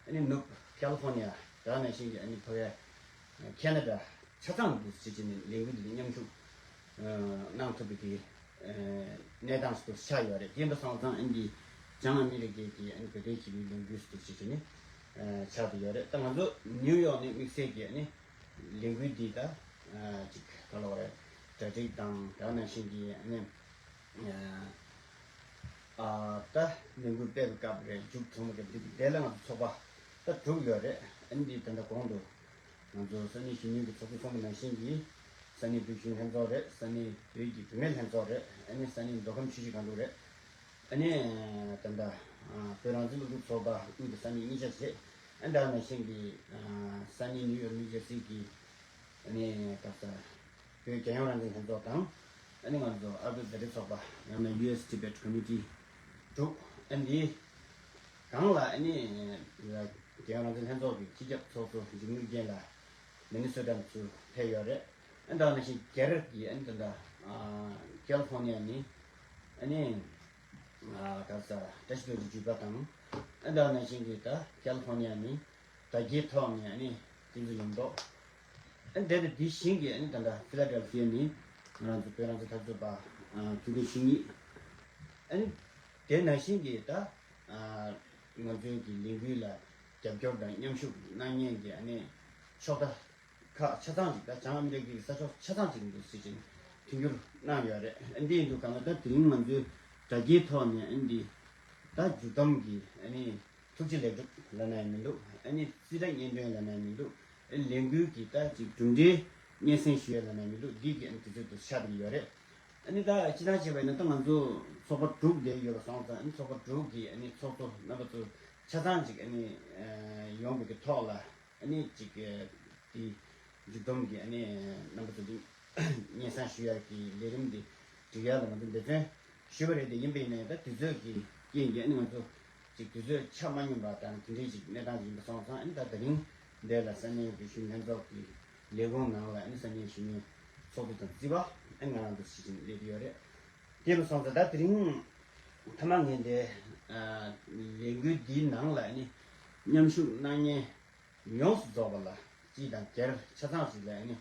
ཨ་ནི་ནུབ་ཁ་ལི་ཧྥོར་ནི་ཡ་དེ་ནང་བཞིན་གྱི་ཨ་ནི་ཕ་གའི་ཁེ་ན་ཌ་ཆ་ཚང་དུ་བྱས་བྱས་ནས་ལས་འགུལ་འདི་མཉམ་ཞུགས་གནང་ཐུབ་པའི་གི་གནས་སྟངས་སུ་ཆགས་ཡོད་རེད། དེ་འདྲ་སོང་ཙང་ཨ་ནི་བྱང་ཨ་མི་རི་ཀའི་གི་ཨ་ནི་བོད་དོན་ཞི་བའི་ལས་འགུལ་སུ་བྱས་བྱས་ནས་ཆགས་བསྡད་ཡོད་རེད། ད་ང་ཚོ་ནིའུ་ཡོག་ནས་དམིགས་བསལ་གྱི་ཨ་ནི་ལས་འགུལ་འདི་ད་ཅིག་ག་ལ་བ་རེད། གྲ་སྒྲིག་དང་དེ་ནང་བཞིན་གྱི་ཨ་ནི་ཨ་ད་ལས་འགུལ་སྤེལ་བའི་སྐབས་རེད། མཇུག་གྲུབ་པའི་སྐབས་འདི་དེ་ལ་ང་ཚོ་ཚོགས་པ་ད་དྲུག་ཡོད་རེད། ཨ་ནི་འདི་ད་ལྟ་གོང་དུ་ང་ཚོ་ས་གནས་གཞོན་ནུའི་གི་ཚོགས་གཙོས་གསུངས་པ་ནང་བཞིན་གྱི་ས་གནས་བོད་གཞོན་ལྷན་ཚོགས་རེད། ས་གནས་བོད་ཀྱི་བུད་མེད་ལྷན་ཚོགས་རེད། ཨ་ནི་ས་གནས་མདོ་ཁམས་ཆུ་བཞི་སྒང་དྲུག་རེད། ཨ་ནི་ད་ལྟ་བོད་རང་བཙན་སློབ་ཕྲུག་ཚོགས་པ་དབུས་ཀྱི་ས་གནས་གཉིས་ཆ་བྱས། ཨ་ནི་ད་ནང་བཞིན་གྱི་ས་གནས་ནིའུ་ཡོག་ནིའུ་ཇར་སི་གི་ཨ་ནི་ད་ལྟ་བོད་རྒྱལ་ཡོངས་རང་བཙན་ལྷན་ཚོགས་དང་། ཨ་ནི་ང་ཚོ་ཨ་རི་བོད་མཛའ་འབྲེལ་ཚོགས་པ་ཡང་ན་ཡུ་ཨེས་ཊི་བེཊ་ཀོ་མི་ཊི་དྲུག་ཨ་ནི་སྒང་ལ་ཨ་ནི་རྒྱལ་ཡོངས་རང་བཙན་ལྷན་ཚོགས་ཀྱི་སྤྱི་ཁྱབ་ཚོགས་གཙོ་འཇིགས་མེད་བསྟན་ལགས་མི་ནི་སོ་ཊ་ནས་ཚུར་ཕེབས་ཡོད་རེད། ཨ་ནི་ད་ནང་བཞིན་སྒེར་གྱི་ཨ་ནི་ད་ལྟ་ཁ་ལི་ཧྥོར་ནི་ཡ་ནས་ཨ་ནི་ད་ལྟ་བཀྲ་ཤིས་རྡོ་རྗེ་འཇུག་པ་དང་། ཨ་ནི་ད་ནང་བཞིན་གྱི་ད་ཁ་ལི་ཧྥོར་ནི་ཡ་ནས་དྲ་རྒྱའི་ཐོག་ནས་ཨ་ནི་དེ་ཚོ་ཡོང་མདོག་ཨ་ནི་དེ་དང་དེ་བཞིན་གྱི་ཨ་ནི་ད་ལྟ་ཕི་ལ་ཌེལ་ཕི་ཡ་ནས་ང་རང་ཚོ་བོད་རང་བཙན་འཐབ་རྩོད་པ་ཨ་ཚུལ་ཁྲིམས་ཆོས་ཉིད། ཨ་ནི་དེ་ནང་བཞིན་གྱི་ད་ཨ་ང་ཚོའི་གི་ལས་འགུལ་ལ་རྒྱབ་སྐྱོར་དང་མཉམ་ཞུགས་གནང་མཁན་གྱི་ཨ་ནི་ཕྱོགས་མཐའ་ཁག་ཆ་ཚང་ཅིག་ད་བྱང་ཨ་མི་རི་ཀའི་ས་ཕྱོགས་ཆ་ཚང་ཅིག་འདུག་ཟེར་ཅིང་མཐུན་འགྱུར་གནང་ཡོད་རེད། ཨ་ནི་འདི་ཡིན་དུས་གང་ལ་ད་དེ་རིང་ང་ཚོའི་དྲ་རྒྱའི་ཐོག་ནས་ཨ་ནི་འདི་ད་མཇུག་བསྡོམས་ཀྱི་ཨ་ནི་ཐུགས་རྗེ་ལེགས་གྲུབ་ལབ་ན་ཡང་མི་འདུག་ཨ་ནི་རྩིས་ཁྲ་སྙན་སྒྲོན་ལབ་ན་ཡང་མི་འདུག་ཨ་ནི་ལས་འགུལ་གྱི་ད་ཅིག་གྲུབ་འབྲས་སྙན་སེང་ཞུ་ཡ་ལབ་ན་ཡང་མི་འདུག་འདི་གི་ཨ་ནི་དུས་ཚོད་དུ་ཆགས་བསྡད་ཡོད་རེད། ཨ་ནི་ད་སྤྱིར་བཏང་བྱས་པ་ཡིན་ན་ད་ང་ཚོ་ཚོགས་པ་དྲུག་དེ་ཡོད་པ་སོང་ཙང་ཨ་ནི་ཚོགས་པ་དྲུག་གི་ཨ་ནི་ཚོགས་གཙོ་རྣམ་པ་ཚོ་ཆ་ཚང་ཅིག་ཨ་ནི་ཡོང་བའི་གི་ཐོག་ལ་ཨ་ནི་ཅིག་དེ་མཇུག་བསྡོམས་ཀྱི་ཨ་ནི་རྣམ་པ་ཚོ་འདི་སྙན་སེང་ཞུ་ཡག་གི་ལས་རིམ་འདི་སྒྲིག་ཡག་ལ་ང་ཚོ་འབད་བརྩོན་ཞུས་པ་རེད། དེ་ཡིན་པ་ཡིན་ནའི་ད་དུས་ཚོད་ཀྱི་རྐྱེན་གྱིས་ཨ་ནི་ང་ཚོ་ཅིག་དུས་ཚོད་ཆ་མ་སྙོམས་པ་དང་དེ་འདྲའི་ཅིག་གནས་སྟངས་ཡིན་པ་སོང་ཙང་ཨ་ནི་ད་དེ་རིང་འདི་ལ་ས་གནས་བོད་གཞོན་ལྷན་ཚོགས་ཀྱི་ལས་ཁུངས་ནང་ལ་ཨ་ནི་ས་གནས་གཞོན་ནུའི་ཚོགས་གཙོ་དང་རྩིས་པ་ཨ་ནི་ང་རང་ཚོ་ཞིག་ཅིག་སླེབས་ཡོད་རེད། དེ་ལ་སོང་ཙང་ད་དེ་རིང་ཐ་མ་ངས་འདི་ལས་འགུལ་འདིའི་ནང་ལ་ནི་མཉམ་ཞུགས་གནང་མཁན་ཡོངས་སུ་རྫོགས་པ་ལ་སྤྱི་དང་སྒེར་ཆ་ཚང་ཞིག་ལ་ནི་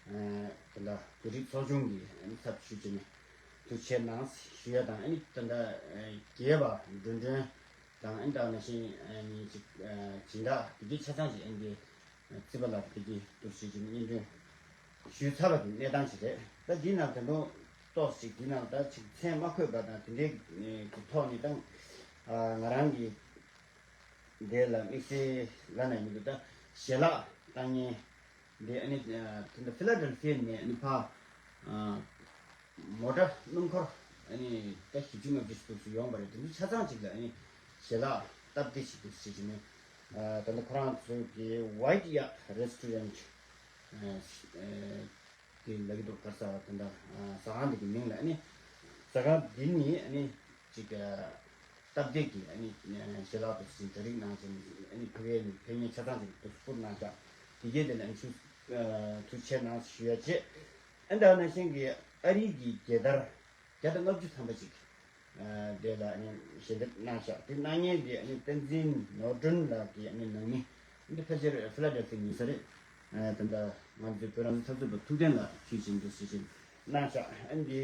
དེ་འདྲ་བོད་རིགས་ཚོགས་ཆུང་གི་ཚབ་ཞུས་བྱས་ནས་ཐུགས་རྗེ་ཆེ་གནང་ཞུ་ཡ་དང་། ཨ་ནི་ད་ལྟ་རྒྱས་པ་འགྲོ་གྲོན་དང་། ཨ་ནི་ད་ནང་བཞིན་ཨ་ནི་ཅིག་ཨ་སྦྱིན་བདག་དེ་གའི་ཆ་ཚང་ཞིག་ཨ་ནི་རྩིས་པ་ལགས་དེ་གའི་འདུག་ཞེས་ཀྱི་སྙན་སྒྲོན་ཞུས་ཚར་བ་དེ་གནས་སྟངས་ཤིག་རེད། ད་འདི་ནང་ད་དུང་ཏོག་ཙམ་ཅིག་འདི་ནང་ད་ཅིག་མཚན་མ་འཁོད་པ་དང་དེ་འདྲའི་གི་ཐོག་ནས་ད་ང་རང་གི་འདི་ལ་དམིགས་བསལ་ལབ་ན་མི་འདུག་ད་ཞལ་ལག་བཏང་མཁན་འདི་ཨ་ནི་ཨ་དེ་འདྲ་ཕི་ལ་ཌེལ་ཕི་ཡ་ནས་ཨ་ནི་ཕ་ཨ་མོ་ཊ་སྣུམ་འཁོར་ཨ་ནི་ད་བཞི་བཅུ་ལྔ་བཅུ་ཞིག་འདུག་སེ་ཡོང་བ་རེད། དེ་ཚོ་ཆ་ཚང་ཅིག་ལ་ཨ་ནི་ཞལ་ལག་སྟབས་བདེ་ཞིག་འདུག་སེ་བྱས་ནས་ཨ་ད་ལྟ་ཁོ་རང་ཚོ་གི་White Yak Restaurant ཨ་ཨ་དེ་ལབ་ཀྱི་འདུག་ག་རེ་ཟེར་ད་ལྟ་ཨ་ཟ་ཁང་དེ་གི་མིང་ལ་ཨ་ནི་ཟ་ཁང་འདི་ནི་ཨ་ནི་ཅིག་ཨ་སྟབས་བདེ་གི་ཨ་ནི་ཞལ་ལག་ཏུ་ཟིན་གྲ་སྒྲིག་གནང་བྱས་ནས་ཨ་ནི་ཕ་གིའི་ནི་ཕེབས་མཁན་ཆ་ཚང་ཅིག་ཏུ་བསྐུར་གནང་ཤག་དེ་གའི་དེ་ལ་ཨ་ནི་ཐུགས་ཨ་ཐུགས་རྗེ་ཆེ་གནང་ཞུ་ཡ་བྱས། ཨ་ནི་ད་ནང་བཞིན་གྱི་ཨ་རི་གི་རྒྱལ་དར་བརྒྱ་དང་ལྔ་བཅུ་ཐམ་པ་ཅིག་ཨ་དེ་ལ་ཨ་ནི་ཞལ་འདེབས་གནང་ཤག་དེ་གནང་མཁན་དེ་ཨ་ནི་བསྟན་འཛིན་ནོར་སྒྲོན་ལགས་ཀྱི་ཨ་ནི་ནང་མི་འདི་ཕལ་ཆེར་ཕི་ལ་ཌེལ་ཕི་ཡ་ཡིན་ས་རེད། ཨ་ད་ལྟ་ང་ཚོའི་བོད་རང་བཙན་འཐབ་རྩོད་པ་ཐུབ་བསྟན་ལགས་ཁྱེད་ཀྱིས་འདུག་སེ་བྱས་གནང་ཤག་ཨ་ནི་འདི་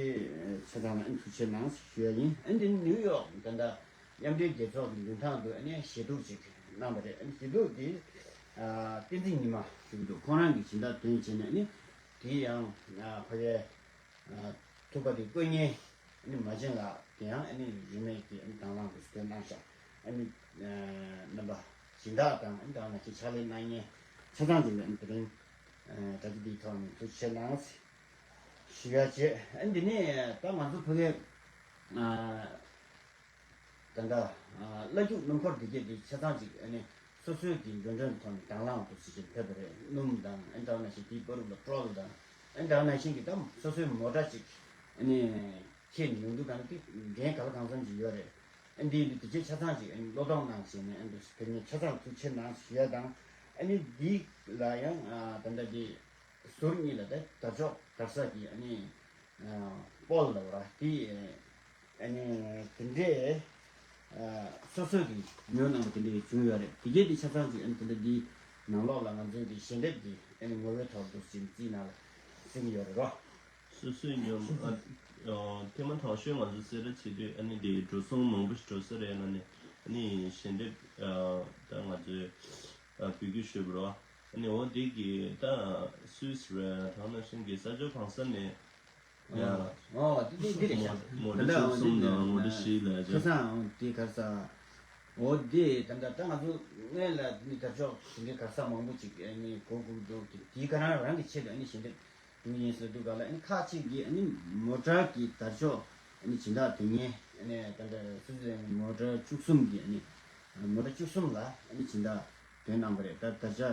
ཆ་ཚང་ལ་ཨ་ནི་ཐུགས་རྗེ་ཆེ་གནང་ཞུ་ཡ་ཡིན། ཨ་ནི་འདི་ནིའུ་ཡོག་ད་ལྟ་མཉམ་འབྲེལ་རྒྱལ་ཚོགས་ཀྱི་མདུན་ཐང་དུ་ཨ་ནི་ཞལ་འདེབས་ཅིག་གནང་བ་རེད། ཨ་ནི་ཞལ་འདེབས་འདི་ཨ་བསྟན་འཛིན་ཉི་མ་ཞུ་གི་འདུག་ཁོང་རང་གིས་སྦྱིན་བདག་འདོན་བྱས་ནས་ཨ་ནི་དེ་ཡང་ཨ་ཕ་གིའི་ཨ་ཐུག་པ་དེ་བསྐོ་མཁན་ཨ་ནི་མ་བྱན་ལགས་དེ་ཡང་ཨ་ནི་རིན་མེད་ཀྱི་ཨ་ནི་དང་བླངས་དུ་སྟོན་གནང་ཤག་ཨ་ནི་ཨ་རྣམ་པ་སྦྱིན་བདག་དང་ཨ་ནི་དང་ལ་ཕྱག་ལས་གནང་མཁན་ཆ་ཚང་ཅིག་ལ་ཨ་ནི་དེ་རིང་ཨ་དྲ་རྒྱ་འདིའི་ཐོག་ནས་ཐུགས་རྗེ་ཆེ་གནང་ཞུ་ཡ་བྱས། ཨ་ནི་འདི་ནས་ད་ང་ཚོ་ཕ་གིའི་ཨ་ད་ལྟ་ཨ་གླ་རྒྱུག་སྣུམ་འཁོར་འདི་གས་འདི་ཆ་ཚང་ཅིག་ཨ་ནི་སོ་སོའི་གི་འགྲོ་གྲོན་ཐོག་ནས་དང་བླངས་དུ་ཟེར་གྱིན་ཕེབས་པ་རེད། སྣུམ་དང་ཨ་ནི་ད་ནང་བཞིན་དེའི་བར་དུ་ལ་ཊོལ་དང་ཨ་ནི་ད་ནང་བཞིན་གྱི་ད་སོ་སོའི་མོ་ཊ་ཅིག་ཨ་ནི་ཁྱེར་ནས་ཡོང་དུས་གང་དེ་འགན་ག་ལ་གང་འཚམ་ཅིག་ཡོད་རེད། ཨ་ནི་འདི་འདི་དེ་གས་ཆ་ཚང་ཅིག་ཨ་ནི་བློས་གཏོང་གནང་བྱས་ནས་ཨ་ནི་འདི་བོད་མི་ཆ་ཚང་ཐུགས་རྗེ་ཆེ་གནང་ཞུ་ཡ་དང་། ཨ་ནི་འདི་ལ་ཡང་ཨ་ད་ལྟ་འདི་ཟུར་གཉིས་ལ་ད་དར་ལྕོག་དར་ས་གི་ཨ་ནི་ཨ་པོལ་ལ་བ་དེ་ཨ་ནི་དེ་འདྲའི་ཨ་སོ་སོ་གི་ཉོ་གནང་བ་དེ་འདྲའི་བྱུང་ཡོད་རེད། དེ་གས་དེ་ཆ་ཚང་ཅིག་ཨ་ནི་དེ་འདྲ་འདི་ནང་ལོགས་ལ་ང་ཚོའི་གི་ཞལ་འདེབས་ཀྱི་ཨ་ནི་ངོ་བོའི་ཐོག་ཏུ་ཅིག་རྩིས་ནང་ལ་གཟིགས་ཡོད་རེད་རོ། སོ་སོའི་ཉོ་ཨ་ཨ་ཐེངས་མ་དང་ཤོས་ང་ཚོ་གསལ་བསྒྲགས་བྱེད་དུས་ཨ་ནི་དེ་འགྲོ་སོང་མང་པོ་ཞིག་འགྲོ་ས་རེད། ཨ་ནི་ཨ་ནི་ཞལ་འདེབས་ཨ་ད་ང་ཚོའི་ཨ་འབོད་སྐུལ་ཞུས་པ་རེད། ཨ་ནི་འོ་དེ་གི་ད་སུད་སི་རེད། ད་ནང་བཞིན་གྱི་ས་ཕྱོགས་གང་ས་ནས་ཡ་ཨོ་དེ་དེ་དེ་རེད་ཤག་མོ་ད་ཊ་ལྟ་བཅུ་གསུམ་དང་མོ་ཊ་བཞི་ལ་ཁ་སང་ཨོ་དེ་ག་ས་ཨོ་དེ་ད་ལྟ་ད་ང་ཚོ་སྔོན་ལ་ནི་དར་ལྕོག་དེ་འདྲའི་ག་ས་མང་པོ་ཅིག་ནི་གོ་དགོས་འདུག་དེ་དེ་ག་རང་རང་གི་ཆེད་དུ་ནི་ཞལ་འདེབས་འདུག་ཡིན་ཟེར་འདུག་ག་ལ། ཨ་ནི་ཁག་ཅིག་གིས་ཨ་ནི་མོ་ཊ་གི་དར་ལྕོག་ཨ་ནི་སྦྱིན་བདག་དེ་ངས་ཨ་ནི་ད་ལྟ་སུད་སི་མོ་ཊ་བཅུ་གསུམ་གི་ཨ་ནི་མོ་ཊ་བཅུ་གསུམ་ལ་ཨ་ནི་སྦྱིན་བདག་འདོན་གནང་བ་རེད། ད་དར་ཆ་ཨ་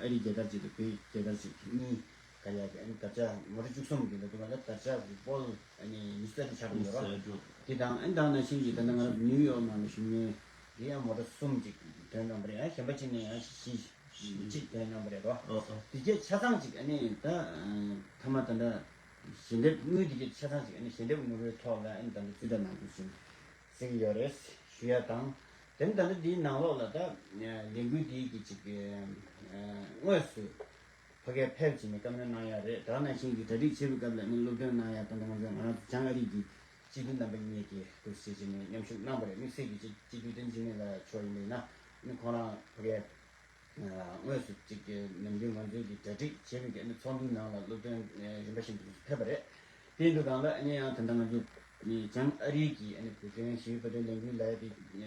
རིའི་རྒྱལ་དར་གཅིག་དང་བོད་རྒྱལ་དར་གཅིག་གཉིས་ག་ཡ་གི་ཨ་ནི་དར་ཆ་མོ་ཊ་བཅུ་གསུམ་གི་ལ་དུ་བ་ལ་དར་ཆ་གི་པོལ་ཨ་ནི་ཉི་ཤུ་རྩ་དྲུག་ཆགས་ཀྱི་ཡོད་རོགས། དེ་དང་ཨ་ནི་དང་ནང་བཞིན་གྱི་ད་ལྟ་ང་རང་ནིའུ་ཡོག་ནང་ལ་བཞུགས་མཁན་གྱི་ཡང་མོ་ཊ་གསུམ་གཅིག་འདོན་གནང་བ་རེད། ཡང་གཞན་པ་གཅིག་ནས་ཡང་བཞི། གཅིག་དེ་རྣམ་པ་རེད་རོ། ཨོ་ཨོ། དེ་གས་ཆ་ཚང་ཅིག་ཨ་ནི་ད་ཐ་མ་ད་ལྟ་ཞལ་འདེབས་དངུལ་དེ་གས་ཆ་ཚང་ཅིག་ཨ་ནི་ཞལ་འདེབས་དངུལ་རོའི་ཐོག་ལ་ཨ་ནི་ད་ལྟ་རྩིས་ཁྲ་ནང་དུ་ཟིན་ཟིན་གྱི་ཡོད་རེད་ཞུ་ཡ་དང་། དེ་ནི་ད་ལྟ་འདིའི་ནང་ལོགས་ལ་ད་ལས་འགུལ་འདིའི་གི་ཅིག་དངོས་སུ་ཕ་གིར་ཕེབས་བྱས་ནས་བཀའ་མོལ་གནང་ཡ་རེད། ད་ནང་བཞིན་གྱི་གྲ་སྒྲིག་བྱེད་པའི་སྐབས་ལ་ཨ་ནི་སློབ་སྟོན་གནང་ཡ་ད་ལྟ་ང་ཚོ་ང་རང་ཚོ་བྱང་ཨ་རི་གི་སྤྱི་འཐུས་རྣམ་པ་གཉིས་ཀྱིས་འདུག་སེ་བྱས་ནས་མཉམ་ཞུགས་གནང་བ་རེད། དམིགས་བསལ་གྱི་སྤྱི་སྤྱི་འཐུས་བསྟན་འཛིན་ལགས་མཆོག་ཡིན་པས་ན་ཨ་ནི་ཁོང་རང་ཕ་གིར་དངོས་སུ་ཅིག་ནམ་རྒྱུན་ང་ཚོའི་གི་གྲ་སྒྲིག་བྱེད་པའི་གི་ཨ་ནི་ཚོགས་འདུའི་ནང་ལ་སློབ་སྟོན་རིམ་པ་བཞིན་དུ་ཕེབས་པ་རེད། དེ་ཡིན་དུས་གང་ལ་ཨ་ནི་ཡང་ད་ལྟ་ང་ཚོ་བྱང་ཨ་རིའི་གི་ཨ་ནི་བོད་དོན་ཞི་བའི་བོད་དོན་ལས་འགུལ་ལབ་ཡ་དེ་གི་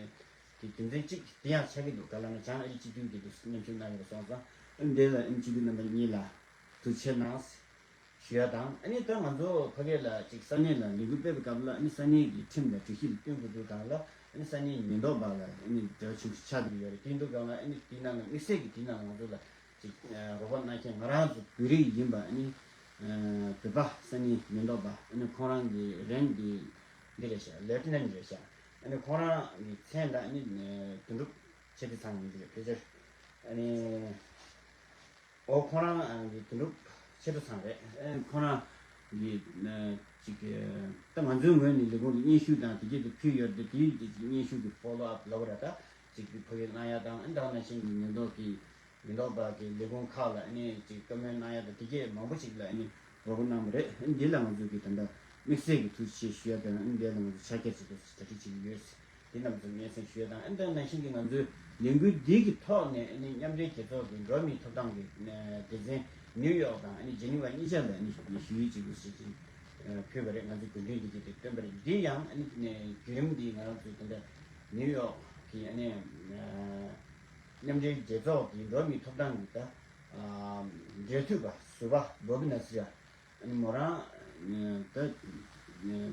རྒྱུ་མཚན་གཅིག་དེ་ཡང་ཆགས་ཀྱི་འདུག་ག་ལ་ན་བྱང་ཨ་རི་སྤྱི་འཐུས་ཀྱི་འདུག་མཉམ་ཞུགས་གནང་ཡོད་པ་སོང་ཙང་ཨ་ནི་འདི་ལ་ཨ་ནི་སྤྱི་འཐུས་རྣམ་པ་གཉིས་ལ་ཐུགས་རྗེ་ཆེ་གནང་། ཞུ་ཡ་དང་། ཨ་ནི་ད་ང་ཚོ་ཕ་གི་ལ་ཅིག་ས་གནས་ལ་ལས་འགུལ་སྤེལ་བའི་སྐབས་ལ་ཨ་ནི་ས་གནས་ཀྱི་ཁྲིམས་དང་སྒྲིག་གཞི་ལ་བསྟུན་དགོས་འདུག་དང་ལ་ཨ་ནི་ས་གནས་ཉེན་རྟོག་པ་ལ་ཨ་ནི་འབྲེལ་བ་ཆེན་པོ་ཆགས་བསྡད་ཀྱི་ཡོད་རེད། དེ་འདུག་གང་ལ་ཨ་ནི་དེ་ནང་ལ་དམིགས་བསལ་གྱི་དེ་ནང་ལ་ང་ཚོ་ལ་ཅིག་རོགས་པ་གནང་མཁན་ང་རང་ཚོ་བོད་རིགས་ཡིན་པ་ཨ་ནི་བོད་པ་ས་གནས་ཉེན་རྟོག་པ་ཨ་ནི་ཁོང་རང་གི་རེན་གྱི་འདི་རེད་ཤག་ལེབ་ཊི་ནན་རེད་ཤག་ཨ་ནི་ཁོང་རང་གི་མཚན་ལ་ཨ་ནི་དོན་གྲུབ་ཆེ་བསྟོད་ཚང་ཡིན་འདུག་ཕལ་ཆེར་ཨ་ནི། ཨོ་ཁོ་རང་གི་དོན་གྲུབ་ཆེ་བསྟོད་ཚང་རེད། ཨེ་ཁོ་རང་ གི་ཅིག་ད་ང་ཚོའི་ངོས་ནས་ལས་ཁུངས་ལ་སྙན་ཞུ་དང་དེ་གྱད་དུ་ཕུལ་ཡོད་དེ། དེའི་སྙན་ཞུ་གི་ཕོ་ལོ་ཨབ་ལབ་ར། ད་ཅིག་ཕ་གིར་གནང་ཡ་དང་། ཨ་ནི་ད་ནང་བཞིན་གྱི་ཉེན་རྟོག་གི་ཉེན་རྟོག་པ་གི་ལས་ཁུངས་ཁག་ལ་ཨ་ནི་ཅིག་བཀའ་མོལ་གནང་ཡ་དང་དེ་གྱད་མང་པོ་ཅིག་ལ་ཨ་ནི་རོགས་པ་གནང་བ་རེད། ཨ་ནི་འདི་ལ་ང་ཚོས་ཀྱི་ད་ལྟ་དམིགས་བསལ་གྱི་ཐུགས་རྗེ་ཆེ་ཞུ་ཡ་དང་། ཨ་ནི་འདི་ལ་ང་ཚོ་ཕྱག་འཁྱེར་བྱེད་དུ་གྲ་སྒྲིག་བྱེད་ཀྱི་ཡོད། དེ་རྣམས་ཚོ་སྙན་སེང་ཞུ་ཡ་དང་། ཨ་ནི་ད་ནང་བཞིན་གྱི་ང་ཚོའི་ལས་འགུལ་འདི་གི་ཐོག་ནས་ཨ་ནི་མཉམ་འབྲེལ་རྒྱལ་ཚོགས་ཀྱི་འགྲོ་བ་མིའི་ཐོབ་ཐང་གི་སྡེ་ཚན་ནིའུ་ཡོག་དང་ཨ་ནི་ཇི་ནི་ཝ་གཉིས་ཆ་ལ་ཨ་ནི་ཞུ་ཡིག་ཅིག་ཞིག་ཅིག་ཕུལ་བ་རེད། ང་ཚོའི་དགོས་འདུན་འདི་གྱད་དེ་བཏོན་པ་རེད། འདི་ཡང་ཨ་ནི་བརྒྱུད་རིམ་འདི་ང་རང་ཚོའི་ད་ལྟ་ནིའུ་ཡོག་གི་ཨ་ནི་མཉམ་འབྲེལ་རྒྱལ་ཚོགས་ཀྱི་འགྲོ་བ་མིའི་ཐོབ་ཐང་གི་ད་འབྲེལ་མཐུད་པ་ཟུར་པ་བྷོ་བི་ནེ་སི་ར། ཨ་ནི་མོ་རང་ད་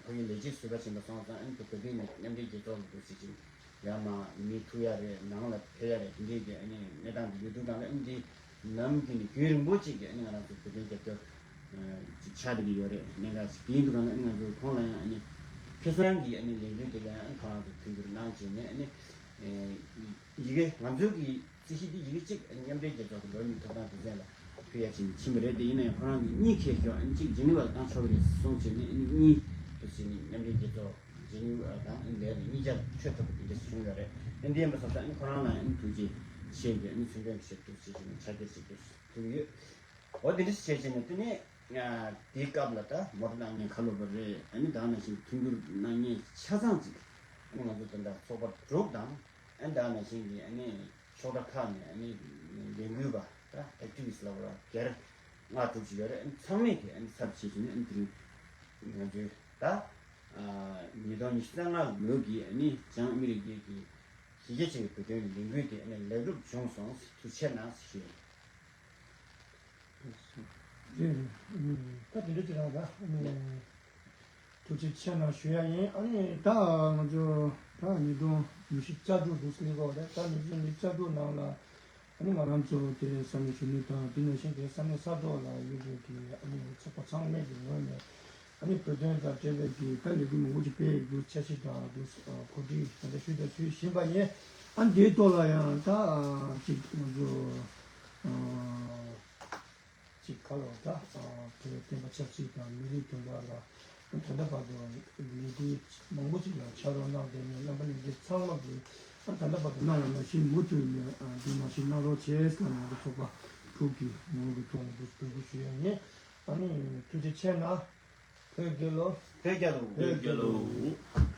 ཕ་གིའི་ལས་བྱེད་ཟུར་པ་ཕྱིན་པ་སོང་ཙང་། ཨ་ནི་ད་བོད་ནས་མཉམ་འབྲེལ་རྒྱལ་ཚོགས་ལ་འདུག་ཟེར་གྱིན་ཡར་མར་མི་ཐུག་ཡ་རེད། ནང་ལ་ཕེབས་ཡ་རེད། དེ་འདྲའི་གི་ཨ་ནི་གནས་སྟངས་དེ་ཡོད་དུས་སྒང་ལ། ཨ་ནི་འདི་ནམ་རྒྱུན་ནས་རྒྱུན་རིང་པོ་ཅིག་གི་ཨ་ནི་ང་རང་ཚོ་བོད་དོན་རྒྱབ་སྐྱོར་ཅིག་ཆགས་བསྡད་ཀྱི་ཡོད་རེད། གནད་འགག་ཅིག་དེ་ཡིན་དུས་སྒང་ལ། ཨ་ནི་ང་ཚོ་ཁོང་ལ་ཡང་ཨ་ནི་ཁེ་བཟང་གི་ཨ་ནི་ལས་འགུལ་དེ་ལ་ཡང་ཁོ་རང་ཚོ་མཐུན་འགྱུར་གནང་བྱས་ནས། ཨ་ནི་ཡི་གེ་ང་ཚོའི་གི་རྩིས་གཞི་འདི་ཡི་གེ་གཅིག་མཉམ་འབྲེལ་རྒྱལ་ཚོགས་ཀྱི་འགྲོ་བ་མིའི་ཐོབ་ཐང་སྡེ་ཚན་ལ་ཕུལ་ཡ་ཅིག་ཕྱིན་པ་རེད། དེ་ཡིན་ན་ཡང་ཁོ་རང་གིས་གཉིས་འཁྱེར་ཤོག་ཨ་ནི་གཅིག་ཇི་ནི་ཝ་ལ་བཏང་ཆོག་གི་རེད་གསུངས་བྱས་ནས། ཨ་ནི་གཉིས་དེ་བྱས་ནས་མཉམ་འབྲེལ་རྒྱལ་ཚོགས་ཇི་ནི་ཝ་དང་ཨ་ནི་ལས་རེད། གཉིས་ཆར་འཕྲོད་ཐུབ་པ་དེ་འདྲ་བྱུང་ཡོད་རེད། ཨ་ནི་འདི་ཡིན་པ་སོང་ཙང་། ཨ་ནི་ཁོ་རང་ལ་ཨ་ནི་ཐུགས་རྗེ་ཆེ་གི་ཨ་ནི་མཚན་དོན་གྱི་ཆེད་དུ་བྱས་བྱས་ནས་ཕྱག་འཁྱེར་ཅིག་ཏུ་ཐུག་ཡོད། འོ་དེ་འདྲ་བྱས་བྱས་ནས། དེ་ནས་དེའི་སྐབས་ལ་ད་མོ་ཊ་གནང་མཁན་ཁ་ལོ་བ་རེད། ཨ་ནི་ད་ནང་བཞིན་མཐུན་འགྱུར་གནང་མཁན་ཆ་ཚང་ཅིག་ཨ་ནི་ང་ཚོ་ད་ལྟ་ཚོགས་པ་དྲུག་དང་། ཨ་ནི་ད་ནང་བཞིན་གྱི་ཨ་ནི་ཕྱོགས་མཐའ་ཁག་ནས་ཨ་ནི་ལས་འགུལ་བ་ད་ཨེག་ཊི་བི་སི་ཊི་ལབ་དགོས་རེད། སྒེར་ལྔ་དྲུག་ཅིག་ཡོད་རེད། ཨ་ནི་ཚང་མས་ཀྱི་ཨ་ནི་ཚབ་བྱེད་བྱས་ནས། ཨ་ནི་དེ་རིང་ང་ཚོའི་ད་ཉིས་སྟོང་ཉི་ཤུ་རྩ་ལྔ་ལོ་གི་ཨ་ནི་བྱང་ཨ་མི་རི་ཀའི་གི་གཞི་རྒྱ་ཆེ་བའི་བོད་དོན་ལས་འགུལ་དེ་ཨ་ནི་ལེགས་གྲུབ་བྱུང་སོང་། ཐུགས་རྗེ་ཆེ་གནང་ཞུ། ད་དེ་འདྲ་ཅིག་རང་ད་ཨ་ནི་ཐུགས་རྗེ་ཆེ་གནང་ཞུ་ཡ་ཡིན། ཨ་ནི་ད་ང་ཚོ་ད་ཉིས་སྟོང་ཉི་ཤུ་རྩ་དྲུག་འདུག་སླེབས་པ་རེད། ད་ཉིས་སྟོང་ཉི་ཤུ་རྩ་དྲུག་ནང་ལ་ཨ་ནི་ང་རང་ཚོ་དེ་ས་གནས་གཞོན་ནུ་དང་། དེ་ནང་བཞིན་དེ་ས་གནས་ས་ཐོག་ལ་ཡོད་པའི་གི་ཨ་ནི་ཚོགས་པ་ཚང་མའི་གི་ངོས་ནས་ཨ་ནི་བོད་དོན་དང་འབྲེལ་བའི་གི་ད་ལས་འགུལ་མང་པོ་ཞིག་སྤེལ་ཡོད་འདུག་འཆར་གཞི་དང་འདུག་གོ་སྒྲིག་ད་ལྟ་ཞུས་དང་ཞུ་བཞིན་པ་ཡིན། ཨ་ནི་དེའི་ཐོག་ལ་ཡང་ད་ཅིག་ང་ཚོ་ཅིག་ཁ་ལོ་ད་བོད་བསྟན་པ་ཆབ་སྲིད་དང་མི་རིགས་དོན་དག་ལ་ད་ལྟ་བར་དུ་ལས་འགུལ་མང་པོ་ཞིག་ལ་ཕྱག་རོགས་གནང་བསྡད་མཁན་རྣམ་པ་ལྷན་རྒྱས་ཚང་མ་གིས་ད་ལྟ་བར་དུ་གནང་བ་ནང་བཞིན་མུ་མཐུད་ནས་འདི་ནང་བཞིན་གནང་རོགས་བྱས་ཟེར་ནས་ང་ཚོ་ཚོགས་པ་དྲུག་གི་ངོས་ཀྱི་ཐོག་ནས་འབོད་སྐུལ་ཞུ་ཡ་ཡིན། ཨ་ནི་ཐུགས་རྗེ་ཆེ་གནང་། བོད་རྒྱལ་ལོ། བོད་རྒྱལ་ལོ། བོད་རྒྱལ་ལོ།